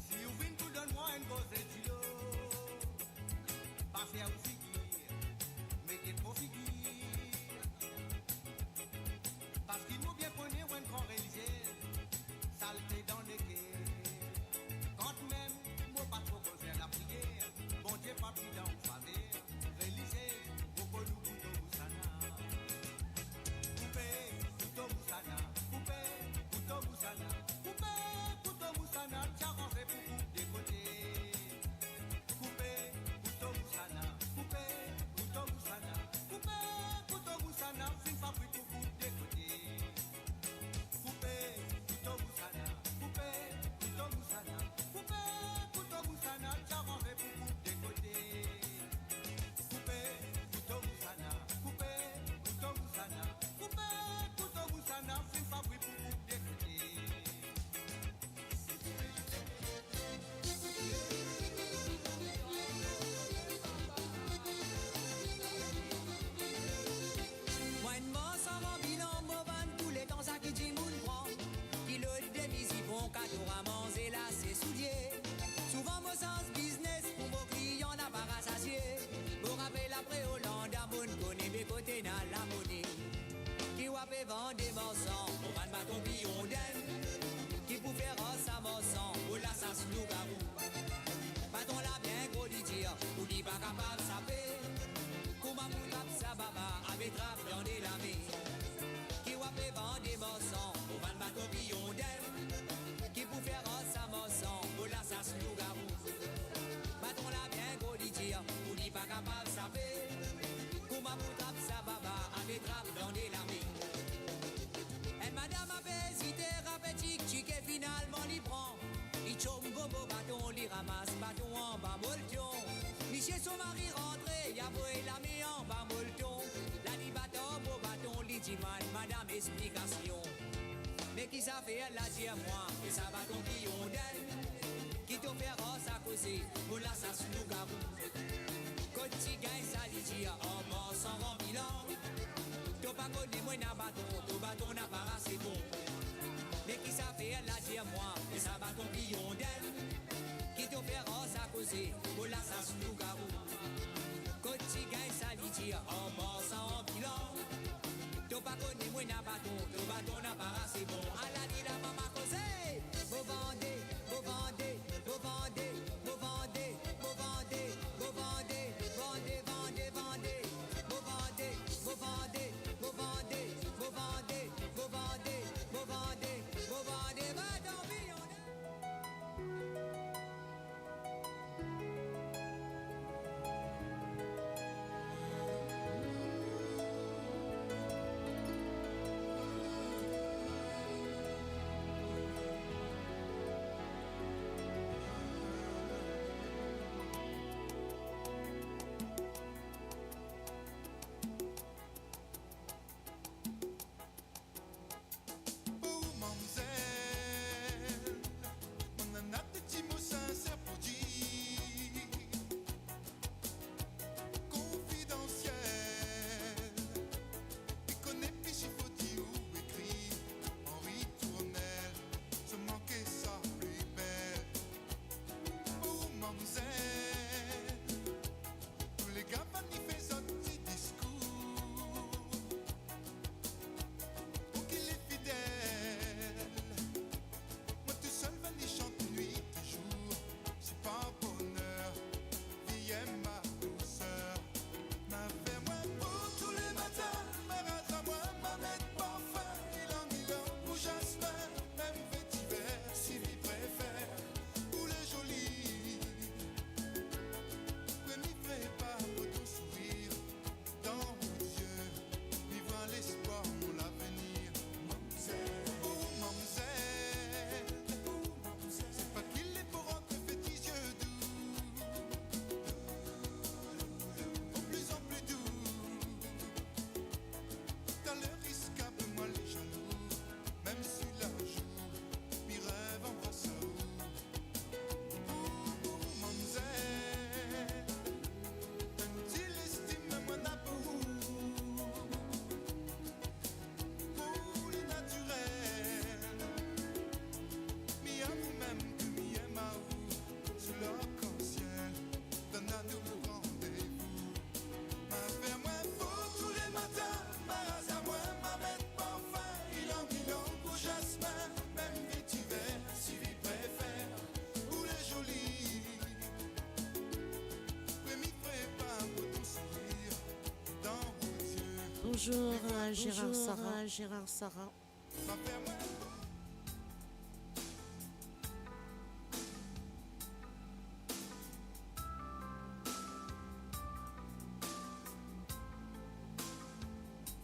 Si ou vinn pou donn mwa enn koze dilo, pa fer ou figir, me get mo figir. Parski mo bien kone ou enn gran relizie, salte dan leker. Kantmem mo pa tro konn fer lapriyer, Bondie pa pli dan ou faver. Relizie, mo konn ou pou to mousana. Koupe pou to mousana, koupe pou to mousana, koupe pou to mousana, ti aranze pou koup de kote. Koupe pou to mousana, koupe pou to mousana, koupe pou to mousana, finn fabrik pou koup de kote. Koupe pou to mousana, koupe pou to mousana, koupe pou to mousana, ti aranze pou koup de kote. Koupe pou to mousana, koupe pou to mousana, koupe pou to mousana, finn fabrik pou koup de kote. Mwa enn marsan an bilan, mo vann tou letan sa ki dimoun pran. Kilo demi zipon, kato a manze, lase soulie. Souvan mo sanz biznes pou mo klian napa rasasie. Mo rapel apre Olanda, mo'nn kone be kote ena lamone. Ki wa pe vann de marsan, mo vann baton piyon dinn. Ki pou fer ar sa marsan, mo lasas lougarou. Patron la bien gro, li dir, ou li pa Ramas baton anba molton. Misie so mari rantre, li avoy lame anba molton. La li bat ar mo baton, li dimann madam explikasion. Me ki zafer la, dir mwa, e sa baton ki onn, ki to fer ar sa koze, mo lasas lougarou. Kot ti gagn sa, li dir, an marsan an bilan. To pa kone mo ena baton, to baton napa ase bon. Me ki zafer la, dir mwa, e sa baton ki onn, ki to fer ar sa koze, mo lasas lougarou. Kot ti gagn sa, li dir, an marsan an bilan. To pa kone mo ena baton, to baton napa ase bon. Ala li la mama koze. Mo vande, mo vande, mo vande, mo vande, mo vande, mo vande, vande, vande, vande. Mo vande, mo vande, mo vande, mo vande, mo vande, mo vande, mo vande, baton ki onn. Pou ou, mamzel, mo ena de ti mo sinser pou dir. Konfidansiel, li kone pli si foti ou ekri, Henri Tournel, so manke sa pli bel. Pou ou, mamzel, tou lega vinn fer zot ti diskour. Pou ki li fidel, mo tousel vinn li sant nwit e zour. Si par boner, vinn ma douser. Ma fer mwa pou tou le matin, ma ras amwa, ma met parfin, ilang ilang pou zasmin, mem vetiver, si li prefer, pou le zoli. Premie fre par mo dou sourir, dan mo zie, li vwar lespwar mo lavenir. Mamzel, oh mamzel, se pa ki li pou rant feti zie dou, pli an pli dou. Taler risk apel mwa le zalou, mem si lazour, mi rev anbras ou. Pou ou, mamzel, enn ti lestim mwa ena pou ou. Pou li natirel, mi avou mem ki mi ema ou. Sou larkansiel, donn anou randevou. Ma fer mwa fo tou le matin, ma ras amwa, ma met parfin, ilang ilang pou zasmin, mem vetiver, si li prefer, pou le zoli. Premie fre par mo dou sourir, dan mo zie. Bonjour, euh, Gérard Sarah. Gérard Sarah. Ma fer mwa fo.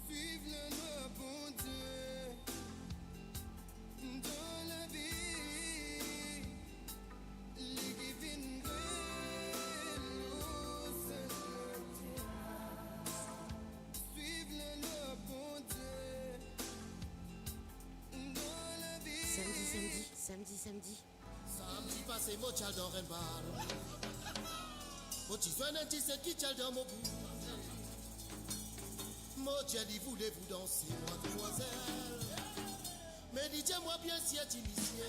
Swiv lalwa Bondie dan lavi, li ki finn kree nou sel. Swiv lalwa Bondie dan lavi. Samedi, samedi, samedi, samedi. Samdi pase mo ti al dan enn bal. Mo ti zwenn enn ti set ki ti al dan mo bouze. Mo dir li, voulez-vous danser, madmoizel? Me li dir mwa, bien sir, ti misie.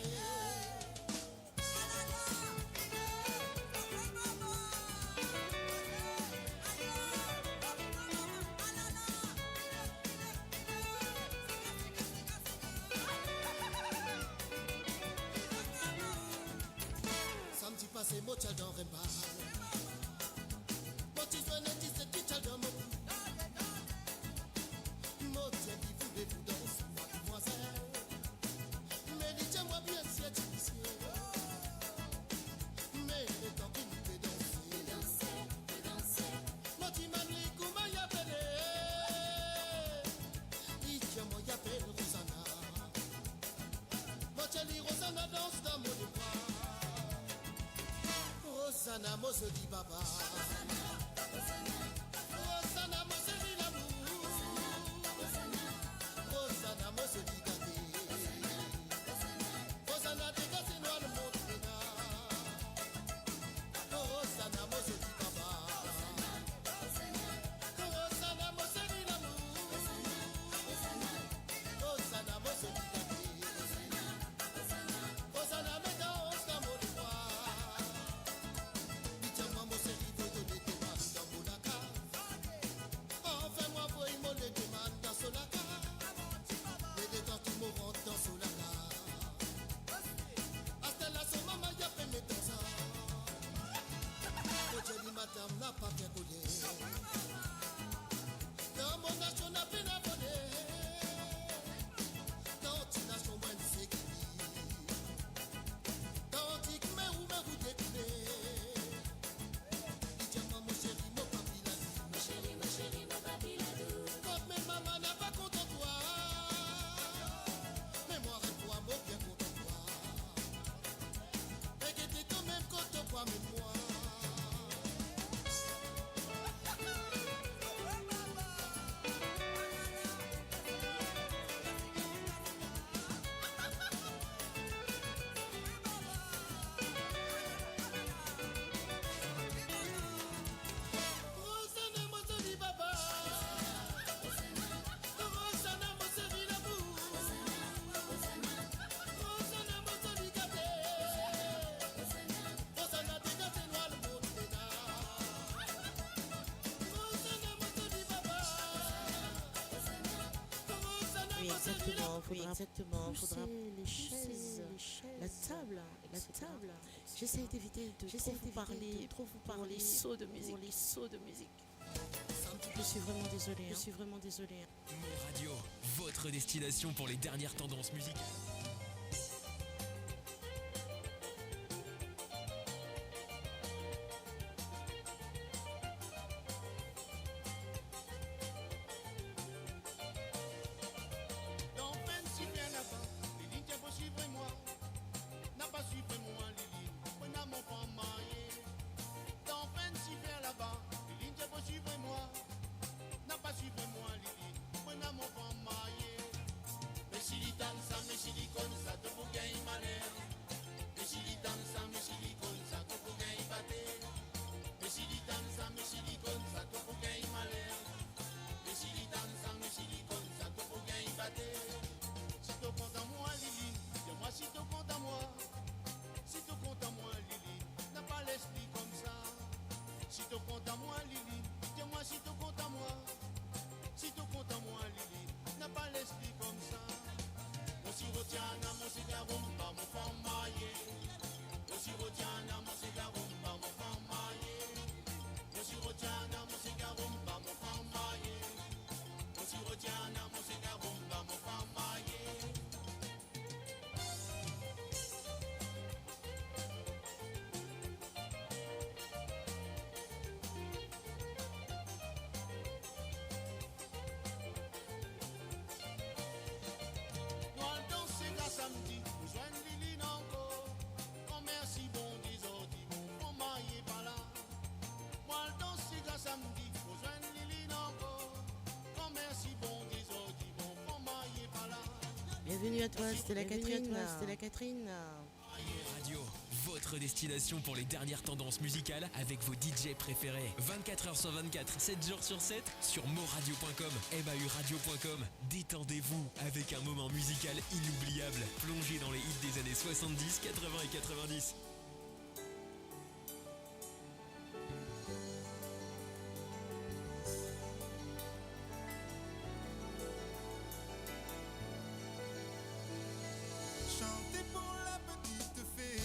Samdi pase, mo ti al dan enn bal. Mo ti zwenn enn ti set ki ti al dan mo bouze. Mo dir li, voulez-vous danser, madmoizel? Me li dir mwa, bien sir, ti misie. Osana, mo zoli baba. Osana, mo zoli lamour. Osana, mo zoli gate. Osana, degaze nou al mont pena. Osana, mo zoli baba. Osana, mo zoli lamour. Osana, mo zoli gate. Osana, met dan Oscar mo lepwa. Li dir mwa, mo seri, voy to ledemann dan mo lakaz. Anfin, mwa voy mo ledemann dan so lakaz. Me letan ki mo rant dan so lakaz, aster la so mama ya pe met dan sa. Mo dir li, madam, napa bien kolier. Dan mo nasion, napa pena vole. Dan ti nasion, mwa enn sekirite. Tandis que me ou, me ou dekoule. Li dir mwa, mo seri, mo pa pe ladour. Mo seri, mo seri, mo pa pe ladour. Kot me mama napa kontan twa. Me mwa, rod twa, mo bien kontan twa. E gete kanmem kot to pou amenn mwa. Osana, mo zoli baba. Osana, mo zoli lamour. Osana, mo zoli gate. Osana, degaze nou al mont pena. Osana, mo zoli baba. Oui, exactement. Faudra pousser les chaises, la table, la table. J'essaie d'éviter de trop vous parler, trop vous parler pour les sauts de musique, pour les sauts de musique. Je suis vraiment désolée, hein. Je suis vraiment désolée, hein. Mon Radio, votre destination pour les dernières tendances musicales. Dan finn sifer laba, Liline ti pou swiv mwa. Napa swiv mwa, Liline, mo ena mo fanm marye. Dan finn sifer laba, Liline ti pou swiv mwa. Napa swiv mwa, Liline, mo ena mo fanm marye. Me si li tann sa, me si li konn sa, to pou gagn maler. Me si li tann sa, me si li konn sa, to pou gagn bate. Me si li tann sa, me si li konn sa, to pou gagn maler. Me si li tann sa, me si li konn sa, to pou gagn bate. Si to kontan mwa, Liline, dir mwa si to kontan mwa. Si to kontan mwa, Liline, napa les li koumsa. Si to kontan mwa, Liline, dir mwa si to kontan mwa. Si to kontan mwa, Liline, napa les li koumsa. Mo si Rotiana, mo si Garoumba, mo fanm marye. Mo si Rotiana, mo si Garoumba, mo fanm marye. Mo si Rotiana, mo si Garoumba, mo fanm marye. Mo si Rotiana, mo si Garoumba, mo fanm marye. Nou al dans sega samdi, nou zwenn Liline ankor. Gran mersi Bondie, zordi mo fanm marye pa la. Mo al dans sega samdi, mo zwenn Liline ankor. Gran mersi Bondie, zordi mo fanm marye pa la. Bienvenue à toi, Stella Catherine. Bienvenue à toi, Stella Catherine. Mon Radio, votre destination pour les dernières tendances musicales avec vos D J préférés. Vingt-quatre heures sur vingt-quatre, sept jours sur sept, sur moradio point com, M A U radio point com. Détendez-vous avec un moment musical inoubliable. Plongez dans les hits des années soixante-dix, quatre-vingts et quatre-vingt-dix. Chanter pour la petite fée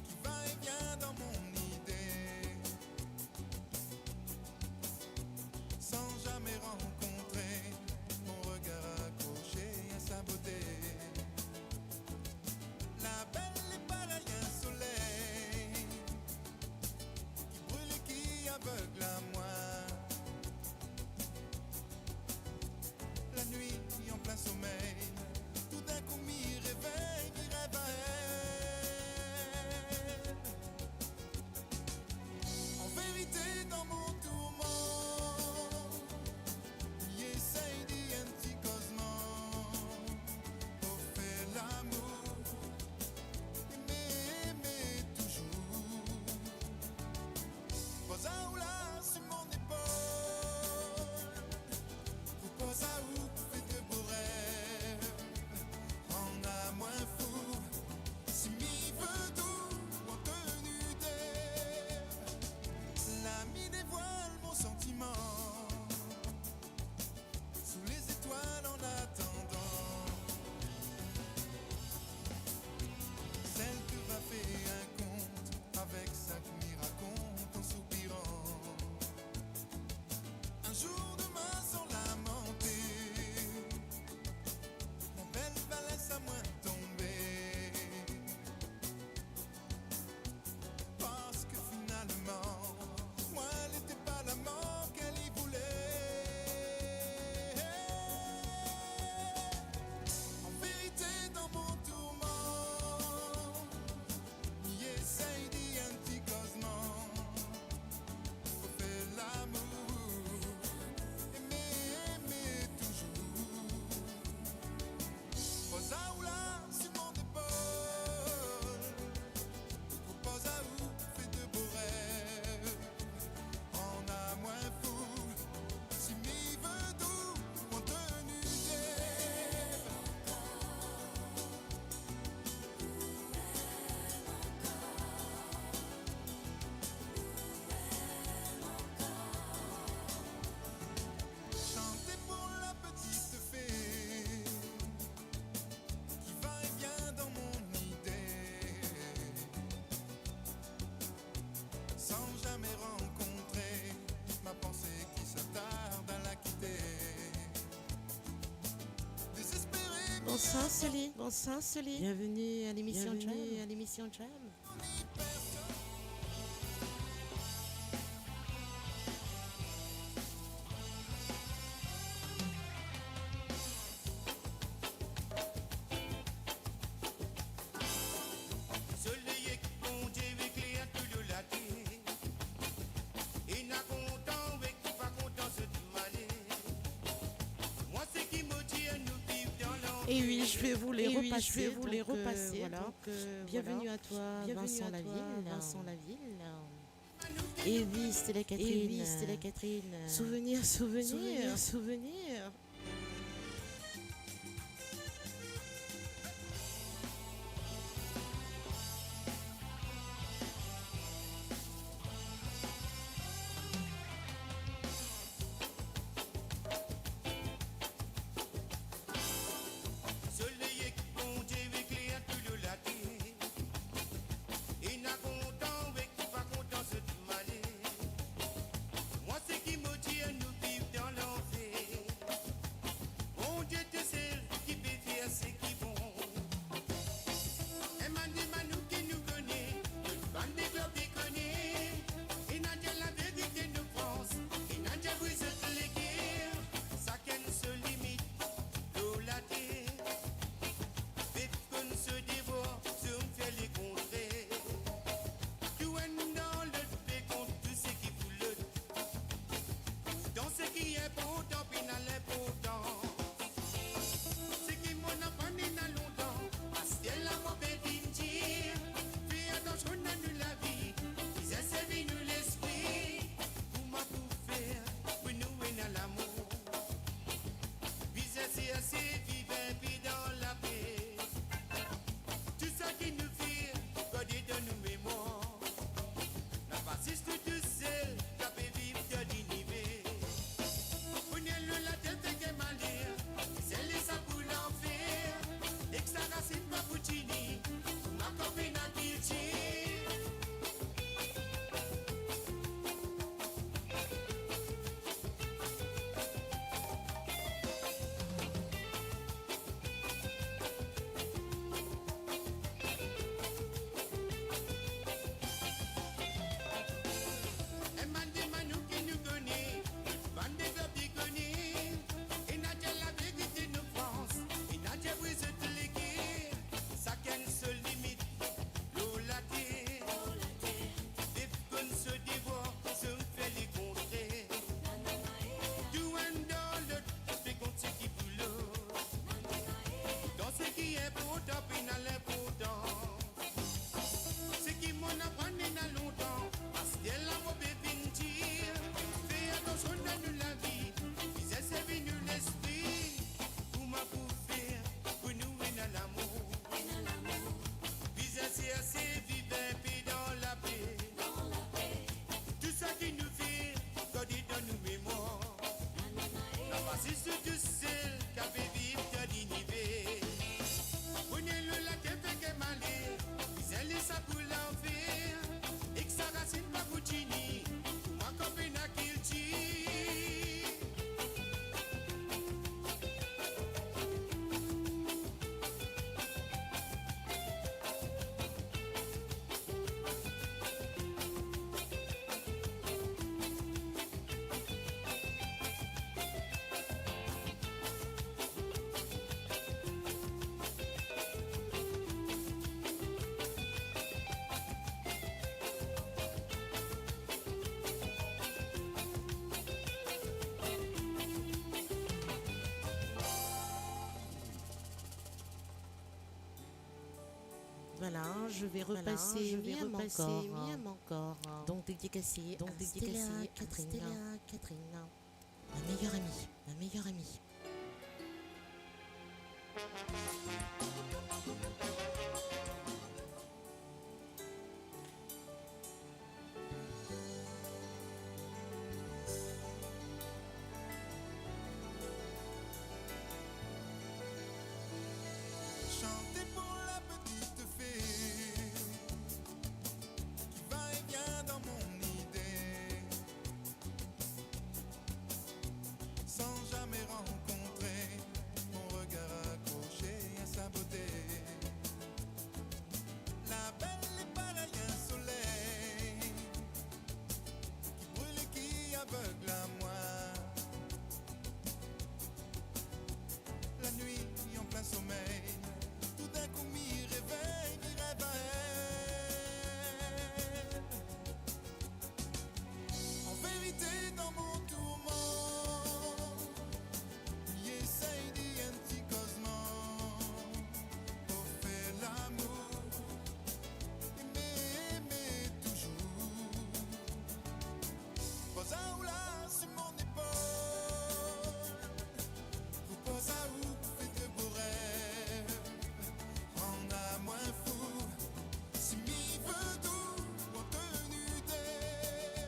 qui va et vient dans mon idée. Sans jamais rencontrer, mon regard accroché à sa beauté. La belle est pareille à un soleil qui brûle et qui aveugle à moi. La nuit, en plein sommeil, tout d'un coup m'y réveille, m'y rêve à elle. Dan mo tourman, li esey dir enn ti kozman, pou fer lamour, eme, eme touzour. Poz ou la si mo lepol, pou poz ou fer de bo rev, rann mwa fou, si mi vedou an teni de, la mi devwal mo santiman sou lezetwal an atandan. Sel ki va fer enn kont avek sa ki mi rakont an soupiran. Enn zour demin san lamante, mo bel va les mwa tonbe. Parski finalman, mwa, li ti pa lamour ki li voule. An verite, dan mo tourman, li esey dir enn ti kozman, pou fer lamour, eme, eme touzour. Poz ou la si mo lepol, pou poz ou fer de bo rev, rann mwa fou, si mi vedou an teni de. Sante pou la petite fille ki va bien dan mo lide. San zame rankontre, mo panse ki sa tarde a la kite. Dezespere. Bonswar Soli, bonswar Soli. Bienvenue à l'émission Jam. Bienvenue à l'émission Jam. Soley ek Bondie ekler tou lor later. Ena kontan ek ki pa kontan, zot male. Mwa, seki mo dir, nou viv dan lanfer. Et oui, je vais vous les repasser, donc, euh, voilà. Bienvenue à toi, Vincent Laville. Vincent Laville. Evi, Stella Catherine. Evi, Stella Catherine. Souvenir, souvenir, souvenir. Soley ek Bondie ekler tou lor later. Ena kontan ek ki pa kontan, zot male. Mwa, seki mo dir, nou viv dan lanfer. Alain, je vais repasser Miam ankor. Donc dédicacé à Stella, Catherine. Ma meilleure amie, ma meilleure amie. Chanter pour la petite fée qui va et vient dans mon idée, sans jamais rencontrer mon regard accroché à sa beauté. La belle est pareille à un soleil qui brûle et qui aveugle à moi. La nuit, en plein sommeil, tout d'un coup, mi réveil, mi rêve à elle. En vérité, dans mon tourment, mi essaye de enn ti kozman pou fer lamour, aimer, aimer toujours. Poz ou la sur mon épaule, pou poz ou fer de bo rev, rann mwa fou. Si mi vedou an teni d'Eve,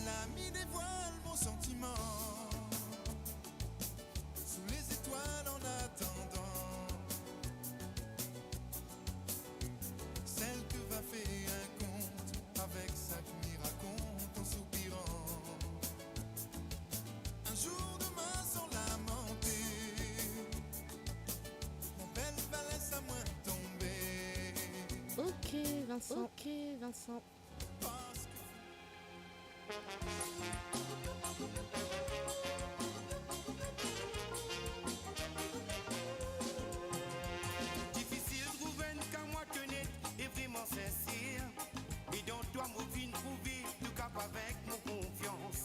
la mi devwal mo santiman sou lezwal an atandan. Celle qui va faire un conte avec sa qui mi raconte en soupirant. Un jour demain sans lamenter, mon belle va laisser à moi tomber. Ok, Vincent. Ok, Vincent. Parce que Difisil trouv enn ki mwa konet e vreman sinser. Me dan twa mo finn trouve tou kapav avek mo konfians.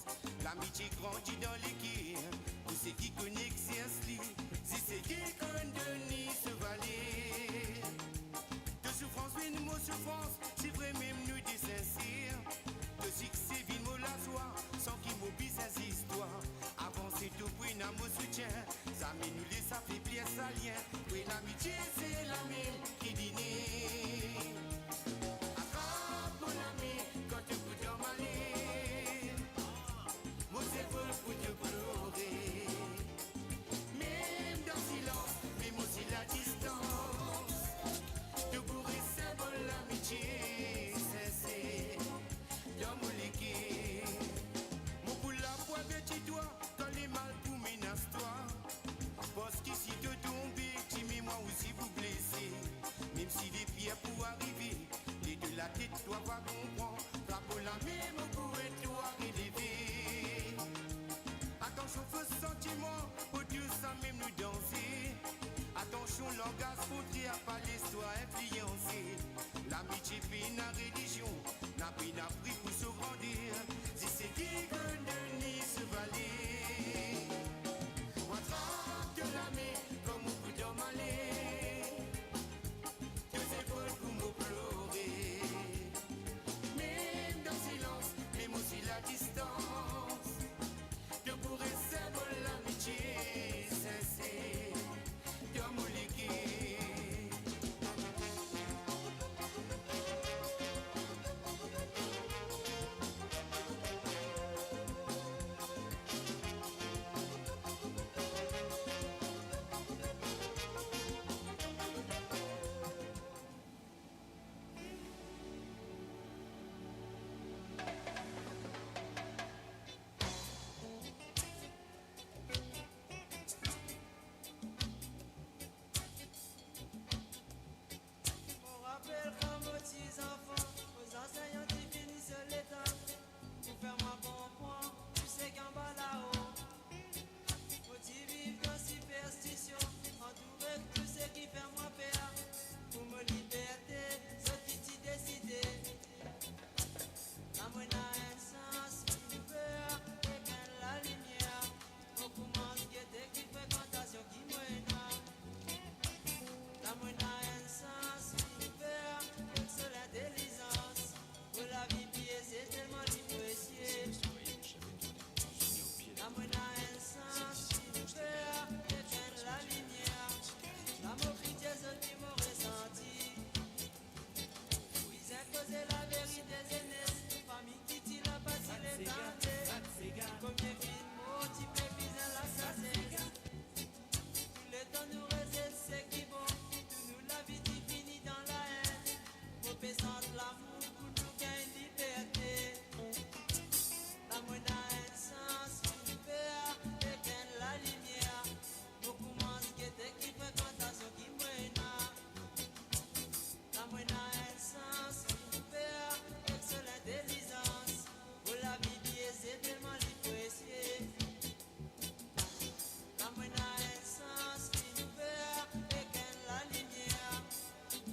Lamitie grandi dan leker, pou seki konn exers li, zis seki konn donn li so valer. To soufrans vinn mo soufrans, si vremem nou de sinser. To sikse vinn mo lazwa, san ki mo bizin zis twa. Avanse tou pou ena mo soutien, zame nou les afeblir sa lien. Wi, lamitie se lamem ki dine. Atrap mo lame kan to pou dor male. Mo zepol pou to plore. Mem dan silans, mem osi ladistans, to pou res sinbol lamitie sinser dan mo leker. Mo pou la pou averti twa, kan lemal pou menas twa. Parski si to tonbe, dime mwa osi pou blese. Mem si lepi pou arive, le de latet twa va konpran. Frap mo lame, mo pou ed twa releve. Atansion fos santiman, otour samem nou danse. Atansion langaz kontrer, pa les twa inflianse. Lamitie pena relizion, na pena pri pou so grander. Zis seki konn donn li so valer. Atrap to lame, kan mo pou dor male. To zepol pou mo plore. Mem dan silans, mem osi ladistans, to pou res sinbol lamitie sinser dan mo leker. Mo finn mor, ti pe bizin lasazes. Tou letan nou rezet seki bon, tou nou lavi ti fini dan laenn. Mo pe sant lamour pou nou gagn liberte. La mo ena enn sans ki nou fer ek enn lalimier. Mo koumans gete ki frekantasion ki mo ena. La mo ena enn sans ki nou fer ek so lintelizans. Mo lavi li eze telman li presie. La mo ena enn sans ki nou fer ek enn lalimier.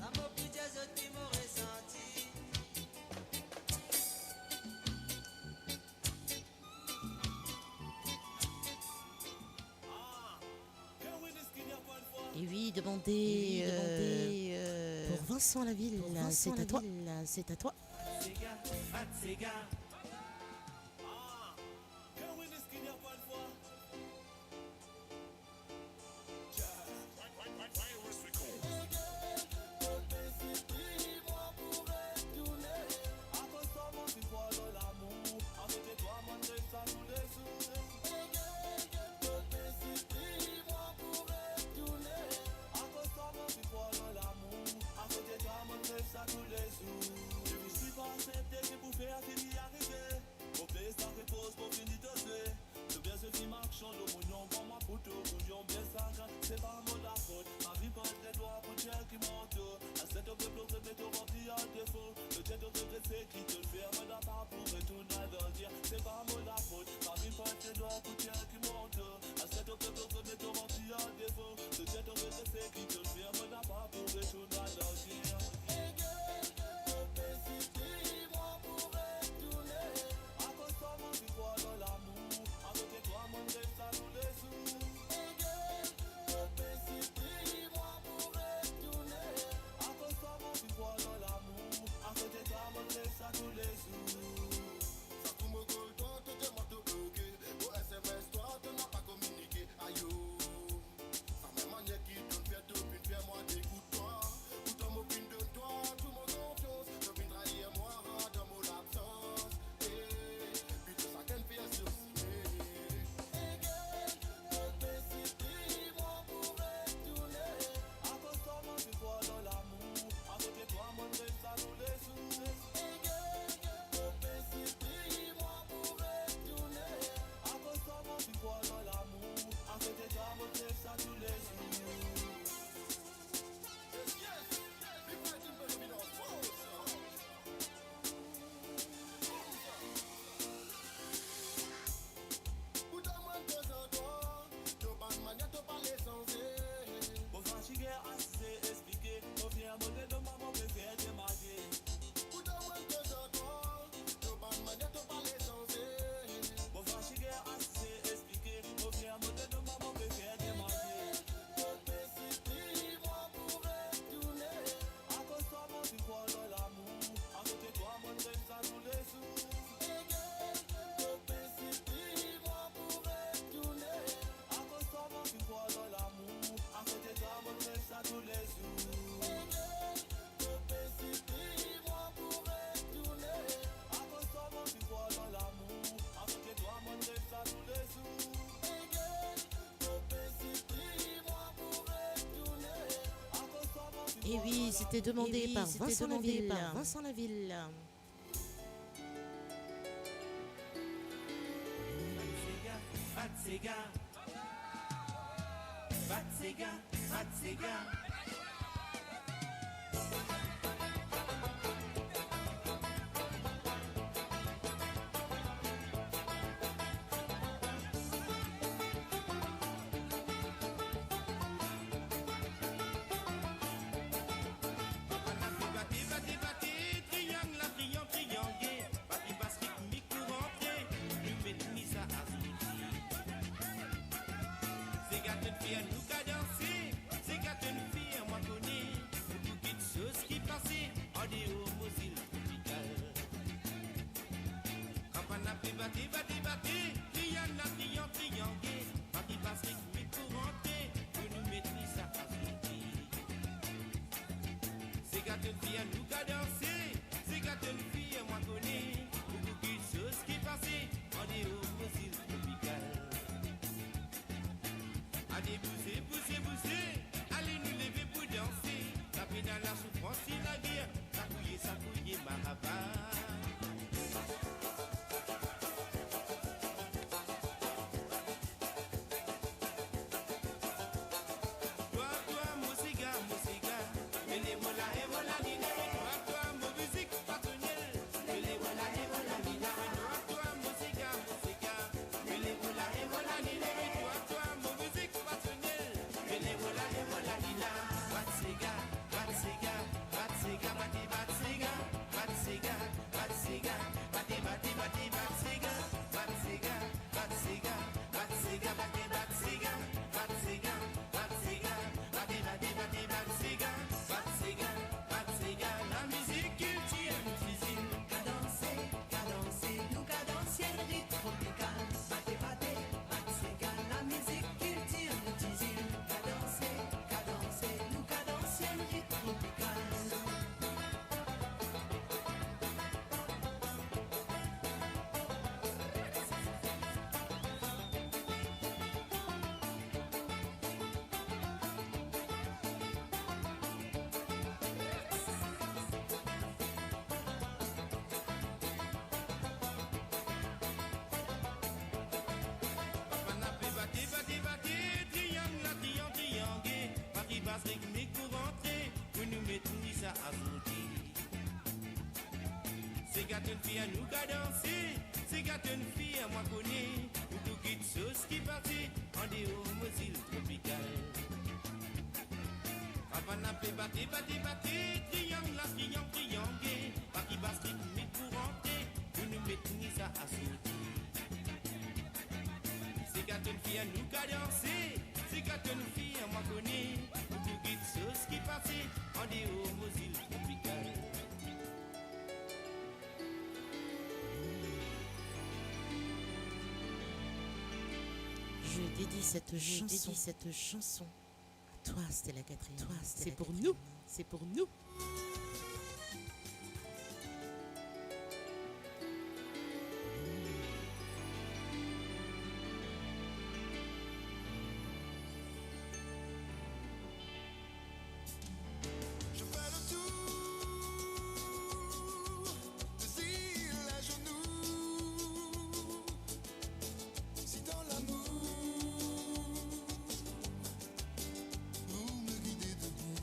La mo pou dir zot ki mo resanti. Et oui, demandez, euh, pour Vincent Laville, c'est à toi. C'est à toi. Difisil pou aksepte ki pou fer fini arive. Mo pe sa repoz, mo fini doze. To bien se fim aksion, lor mo nom, pran mwa pou to bouyon, bien sakin. Se pa mo lafot, ma vi pa et ledwa pou dir ki mo to. Aster to pe plore, me to ranpli ar defo. Petet to regrete seki to fer, mo la pa pou retourn al dir. Se pa mo lafot, ma vi pa et ledwa pou dir ki mo to. Aster to pe plore, me to ranpli ar defo. Petet to regrete seki to fer, mo la pa pou retourn al dir. Hey girl, to pe sipli mwa pou retourne. Akoz kouma to krwar dan lamour, akote twa mo rev sa toulezour. Hey girl, to pe sipli mwa pou retourne. Akoz kouma to krwar dan lamour, akote twa mo rev sa toulezour. Sa kou mo kol twa, to dir mwa to bloke. Mo S M S twa, to napa kominike. Ayo. Sa mem manier ki to'nn fer to finn fer mwa degout twa. Pourtan mo finn donn twa tou mo konfians, to finn trair mwa dan mo labsans. Eh, pito sakenn fer sirime. Hey girl, to pe sipli mwa pou retourne. Akoz kouma to krwar dan lamour, akote twa mo rev sa toulezour. Hey girl, to pe sipli mwa pou retourne. Akoz kouma to krwar dan lamour, akote twa mo rev sa toulezour. Yes, yes, Big Fighting Baby dans Force. Pourtan mwa de zan twa, to bann manier to pale sanze. Mo fatige asize esplike, mo fier mo dedan mwa mo prefer demande. Pourtan mwa de zan twa, to bann manier to pale sanze. Mo fatige asize esplike, mo fier mo dedan mwa mo prefer demande. To pe sipli mwa pou retourne. Akoz kouma to krwar dan lamour, akote twa mo rev sa toulezour. Hey girl, to pe sipli mwa pou retourne. Akoz kouma to krwar dan lamour, akote twa mo rev sa toulezour. Hey girl, to pe sipli mwa pou retourne. Akoz kouma to krwar dan lamour, akote twa mo rev sa toulezour. Hey girl, to pe sipli mwa pou retourne. Akoz kouma to krwar dan lamour. Et oui, c'était demandé par Vincent Laville. Bat sega, bat sega, bat sega. Bate, bate, bate, bate, triyang la, triyang, triyange. Bate bas ritmik pou rantre, nou met mizika azout. Sega to'nn fer nou kadanse, sega to'nn fer mwa kone, boukou kiksoz ki pase andeor mo zil tropikal. Kan bann la pe bate, bate, bate, triyang la, triyang, triyange, bate bas ritmik pou rantre, pou nou met mizika azout. Sega to'nn fer nou kadanse, sega to'nn fer mwa kone, boukou kiksoz ki pase andeor mo zil. Bouze, bouze, bouze, ale nou leve pou danse. Sa pena lasoufrans ni lager, sakouye, sakouye maraba. Twa, twa, mo sega, mo sega, mele mo la, e mo la, li leve. Twa, twa, mo mizik patsonel, mele mo la, e mo la, li leve. Twa, twa, mo sega, mo sega, mele mo la, e mo la, li leve. Twa, twa, mo mizik patsonel, mele mo la, e mo la, li la. Bat sega, bat sega, bat sega, bate, bat sega, bat sega, bat sega, bate, bate, bate, bat sega, bat sega, bat sega, bat sega, bate, bat sega, bat sega, bat sega, bate, bate, bate, bat sega, bat sega, bat sega, lamizik kiltir nou tizinn. Kadanse, kadanse, nou kadanse ritm tropikal. Bate, bate, bat sega, lamizik kiltir nou tizinn. Kadanse, kadanse, nou kadanse ritm tropikal. Bann la pe bate, bate, bate, triang la, triang, triange. Parti bas ritmik pou rantre, pou nou met nou sa azourdi. Sega tonn fir nou kadanse, sega tonn fir mwa kone, nou tou git sos ki pase andeor mo zil tropikal. Sa bann la pe bate, bate, bate, triang la, triang, triange. Parti bas ritmik pou rantre, pou nou met nou sa azourdi. Sega tonn fir nou kadanse, sega tonn fir mwa kone, nou tou git sos ki pase andeor mo zil tropikal. Je dédie cette chanson, je dédie cette chanson à toi, Stella Catherine. Toi, Stella Catherine. C'est pour nous, c'est pour nous. Je fais le tour des îles à genoux. Si dans l'amour, vous me guidez debout.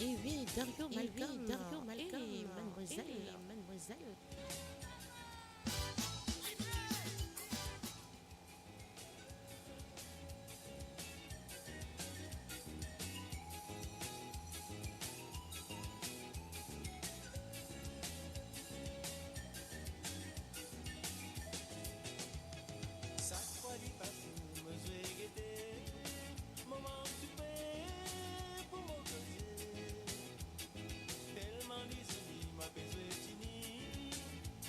Eh oui, Dario Malcom, Dario Malcom, eh, mademoiselle, eh, mademoiselle. Sak fwa li pas, mo zwe gete, mo mank toupe pou mo koze. Telman li zoli, mo pe zwe tini,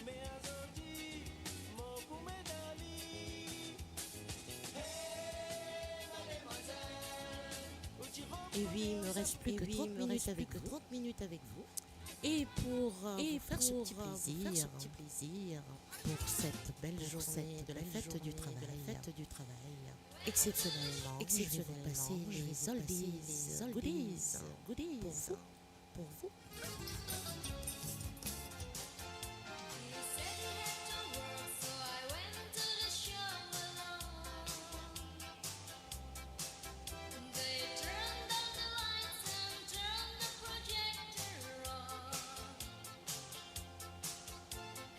me azordi, mo pou met dan li. Hey, mademwazel, ou ti... Et oui, il me reste plus que trente minutes avec vous. Et pour, euh, vous faire ce petit plaisir, pour cette belle journée de la fête du travail, exceptionnellement, je vais vous passer les oldies, oldies, goodies pour vous, pour vous. They turned down the lights and turned the projector on.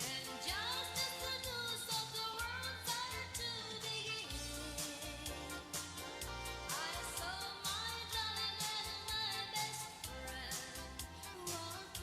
And just as the news of the world started to begin, I saw my darling and my best friend walk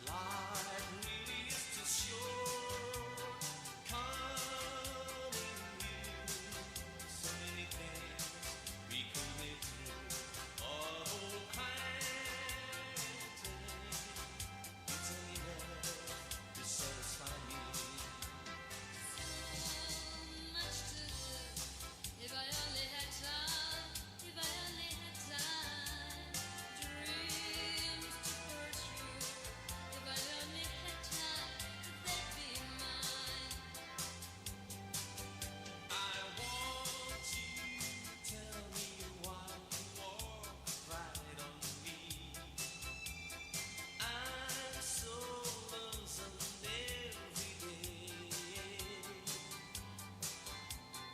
Life really is too short. Come and you, so many things we could live through. All kinds of things. It's only love to satisfy me. So much to do. If I only had time, if I only had time. Dreams to pursue. If I only had time, they'd be mine. I want you to tell me why you walk right on me. I'm so lonesome every day.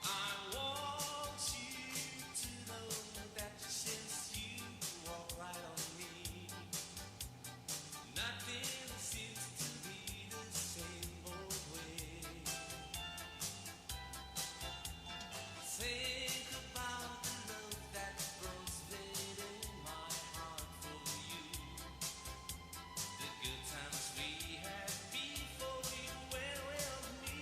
I want you to know that since you walk right on me, nothing seems to be the same old way. Think about the love that runs red in my heart for you. The good times we had before you were with me.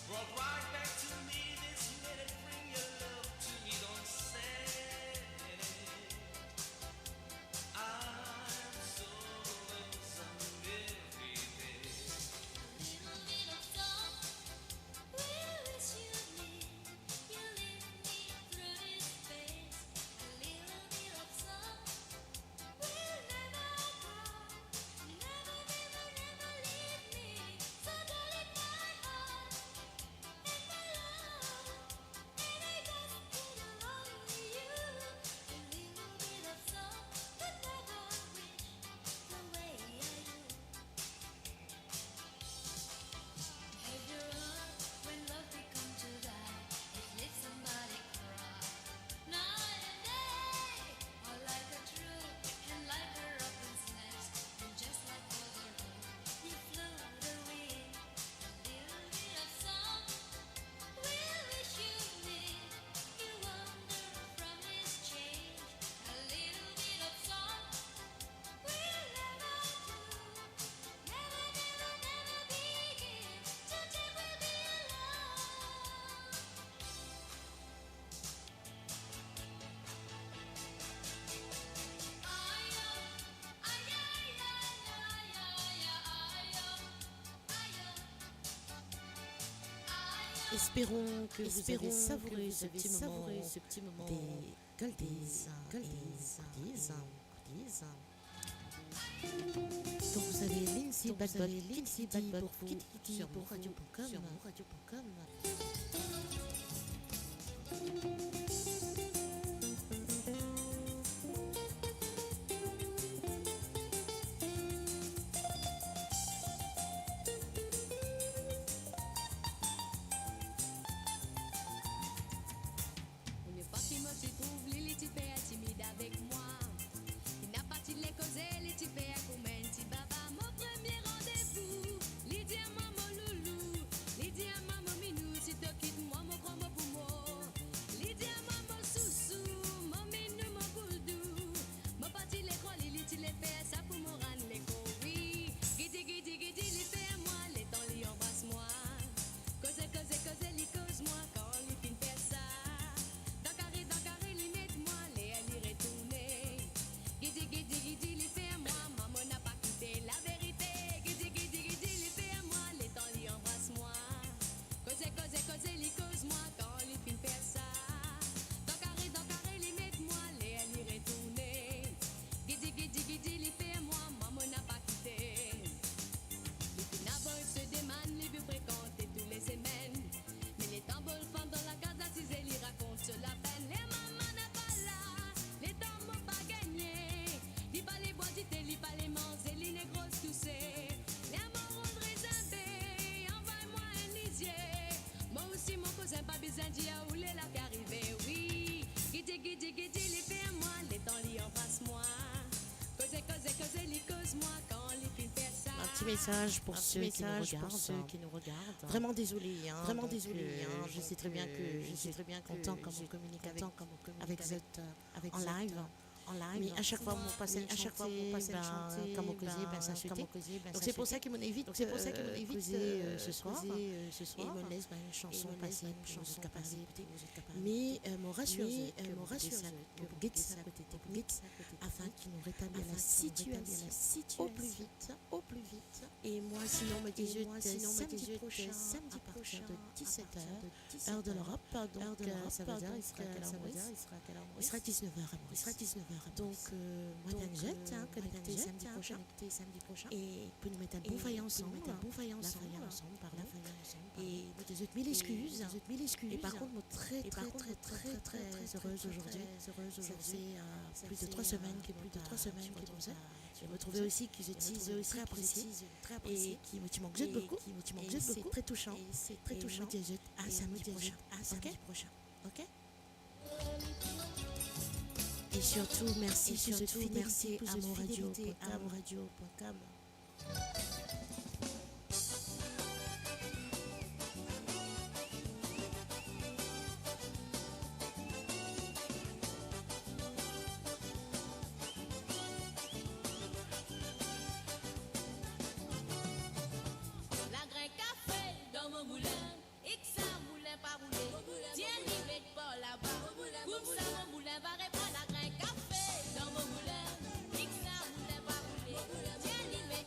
Brought right back to me this minute. Bring your love to me, don't say it. I'm so lonesome every day. A little bit of sun will reassure me. You lift me through this space. A little bit of sun will never go. Never, never, never leave me. So don't leave my heart and my love. Espérons que vous avez savouré ce petit moment de Goldies et Goodies. Donc vous avez Lindsay Badbod, Kidi Kidi pour vous sur mon radio point com. Premie fwa ki mo ti trouv li, li ti fer timid avek mwa. Li napa ti le koze, li ti fer kouma enn ti baba. Mo premie randevou, li dir mwa mo loulou, li dir mwa mo minou, si to kit mwa, mo pran mo pou mor. Li dir mwa mo sousou, mo minou, mo boul dou. Mo pa ti le krwar li, li ti le fer sa pou mo rann lekor, wi. Gidi, gidi, gidi, li fer mwa, letan li anbras mwa. Koze, koze, koze, li koz mwa, kan li finn fer sa. Dan kare, dan kare, li met mwa, ler li retourne. Gidi, gidi, gidi, li fer mwa, mwa mo napa kite laverite. Gidi, gidi, gidi, li fer mwa, letan li anbras mwa. Koze, koze, koze, li koz mwa, kan li finn fer sa. Dan kare, dan kare, li met mwa, ler li retourne. Gidi, gidi, gidi, li fer mwa, mwa mo napa kite. Li finn avoy so demann, li vinn frekante tou le semenn. Me letan boul fanm dan lakaz asize, li rakont so lapenn. Ler mama napa la, letan mo pa gagne, li pa le bwar dite, li pa le manze, li negros touse. Ler mo rod rezin be, anvoy mwa enn lizie. Mwa osi mo kozin, pa bizin dir ou ler la ki arive, wi. Gidi, gidi, gidi, li fer mwa, letan li anbras mwa. Koze, koze, koze, li koz mwa, kan li finn fer sa. Un petit message pour ceux qui nous regardent. Vraiment désolé, hein, vraiment désolé, euh, hein, je sais très bien que, je sais très bien que content comme on communique avec, avec zot, euh, en live. Me a shak fwa mo pas enn shante, ben, kan mo koze, ben, sa sote. Donk, se pou sa ki mo evit, donk, se pou sa ki mo evit, euh, koze, euh, seswar. E mo les bann sanson pase pou zot kapav ekoute. Me, euh, mo rasir zot, euh, mo rasir zot, mo pou get sa kote teknik, afin ki nou retablir la sitiasion o pli vit, o pli vit. E mwa, sinon, mo dir zot, euh, samdi prosin, samdi prosin, a partir de diset er, er de Lorop, donk, euh, sa ve dir, li sera kel er Moris? Li sera diznef er a Moris. Li sera diznef er a Moris. Donk, euh, mo atann zot, hein, konekte samdi prosin. E pou nou met enn bon vayb ansam, hein. Bon vayb ansam, hein. E mo dir zot mil exkiz, hein. E par kont, mo tre, tre, tre, tre, tre, tre erez ozordi. Sa fer, euh, plis de trwa semenn ki mo pa ti retrouv zot. E mo trouve osi ki zot ti, zot ti tre apresie. E ki mo ti mank zot boukou. E se tre tousan. E mo dir zot a samdi prosin. Ok? E sirtou, mersi pou zot fidelite a Mon Radio point com. Lagrin kafe dan mo moulin, ik sa moulin pa boule, tir li met par laba. Koumsa mo moulin va repran. Lagrin kafe dan mo moulin, ik sa moulin pa boule, tir li met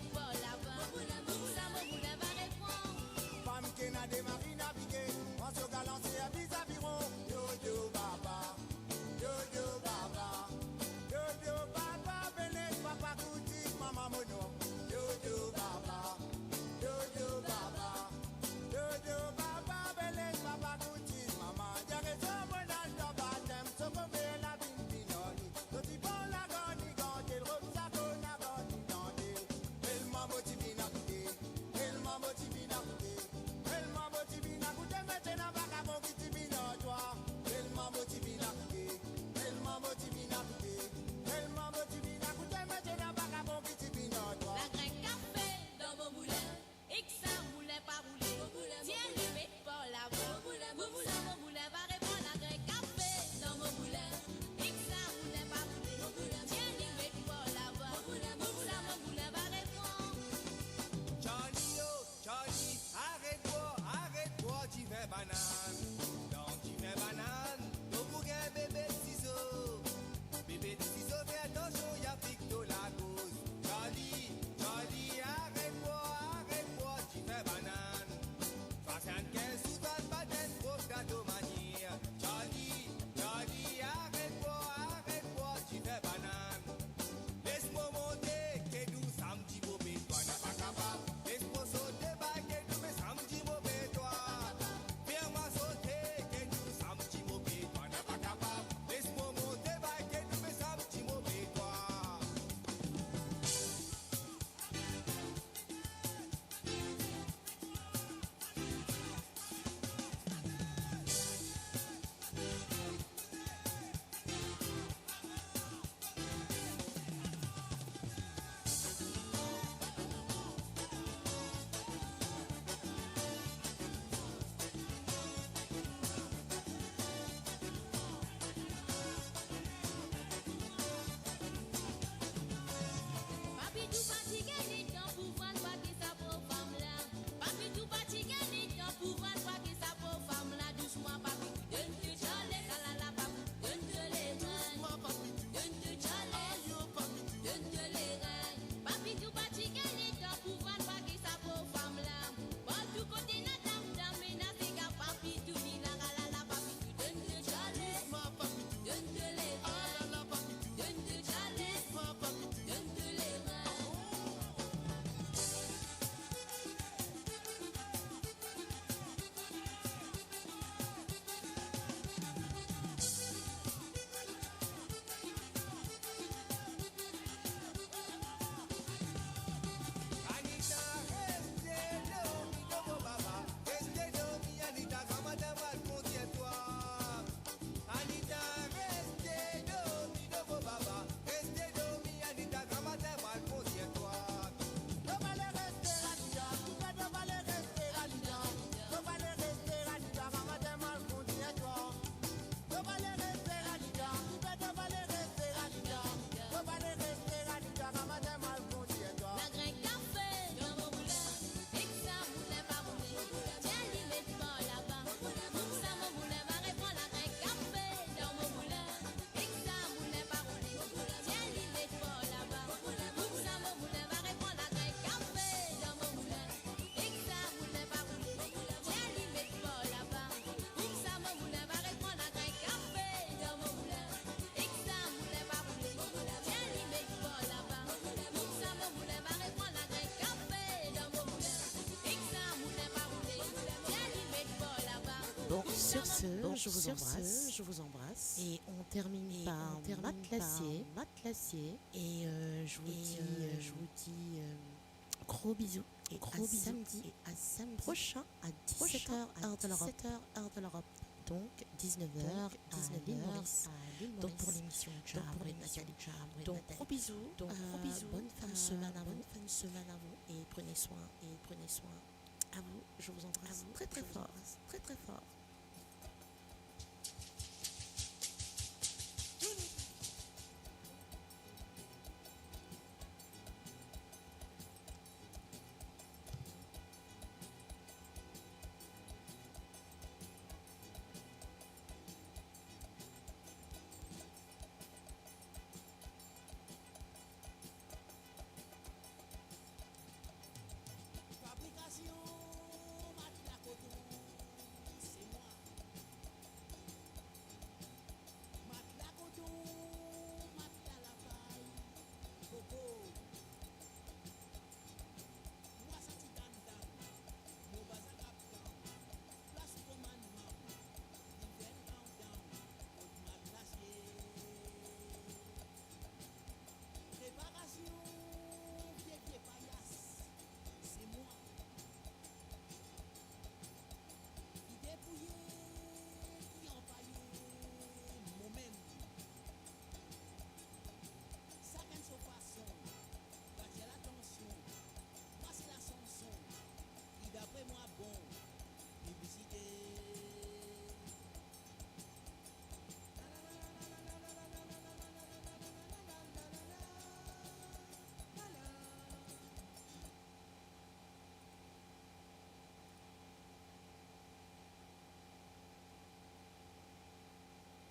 Donc, sur ce, je vous embrasse. Et on termine par Matelassier. Et, euh, je vous dis, euh, gros bisous. Et à samedi prochain à dix-sept heures, heure de l'Europe. Donc, dix-neuf heures à l'île Maurice. Donc, pour l'émission Jam Nathalie. Donc, gros bisous. Donc, gros bisous. Bonne fin de semaine à vous. Et prenez soin, et prenez soin à vous. Je vous embrasse très, très fort. Très, très fort.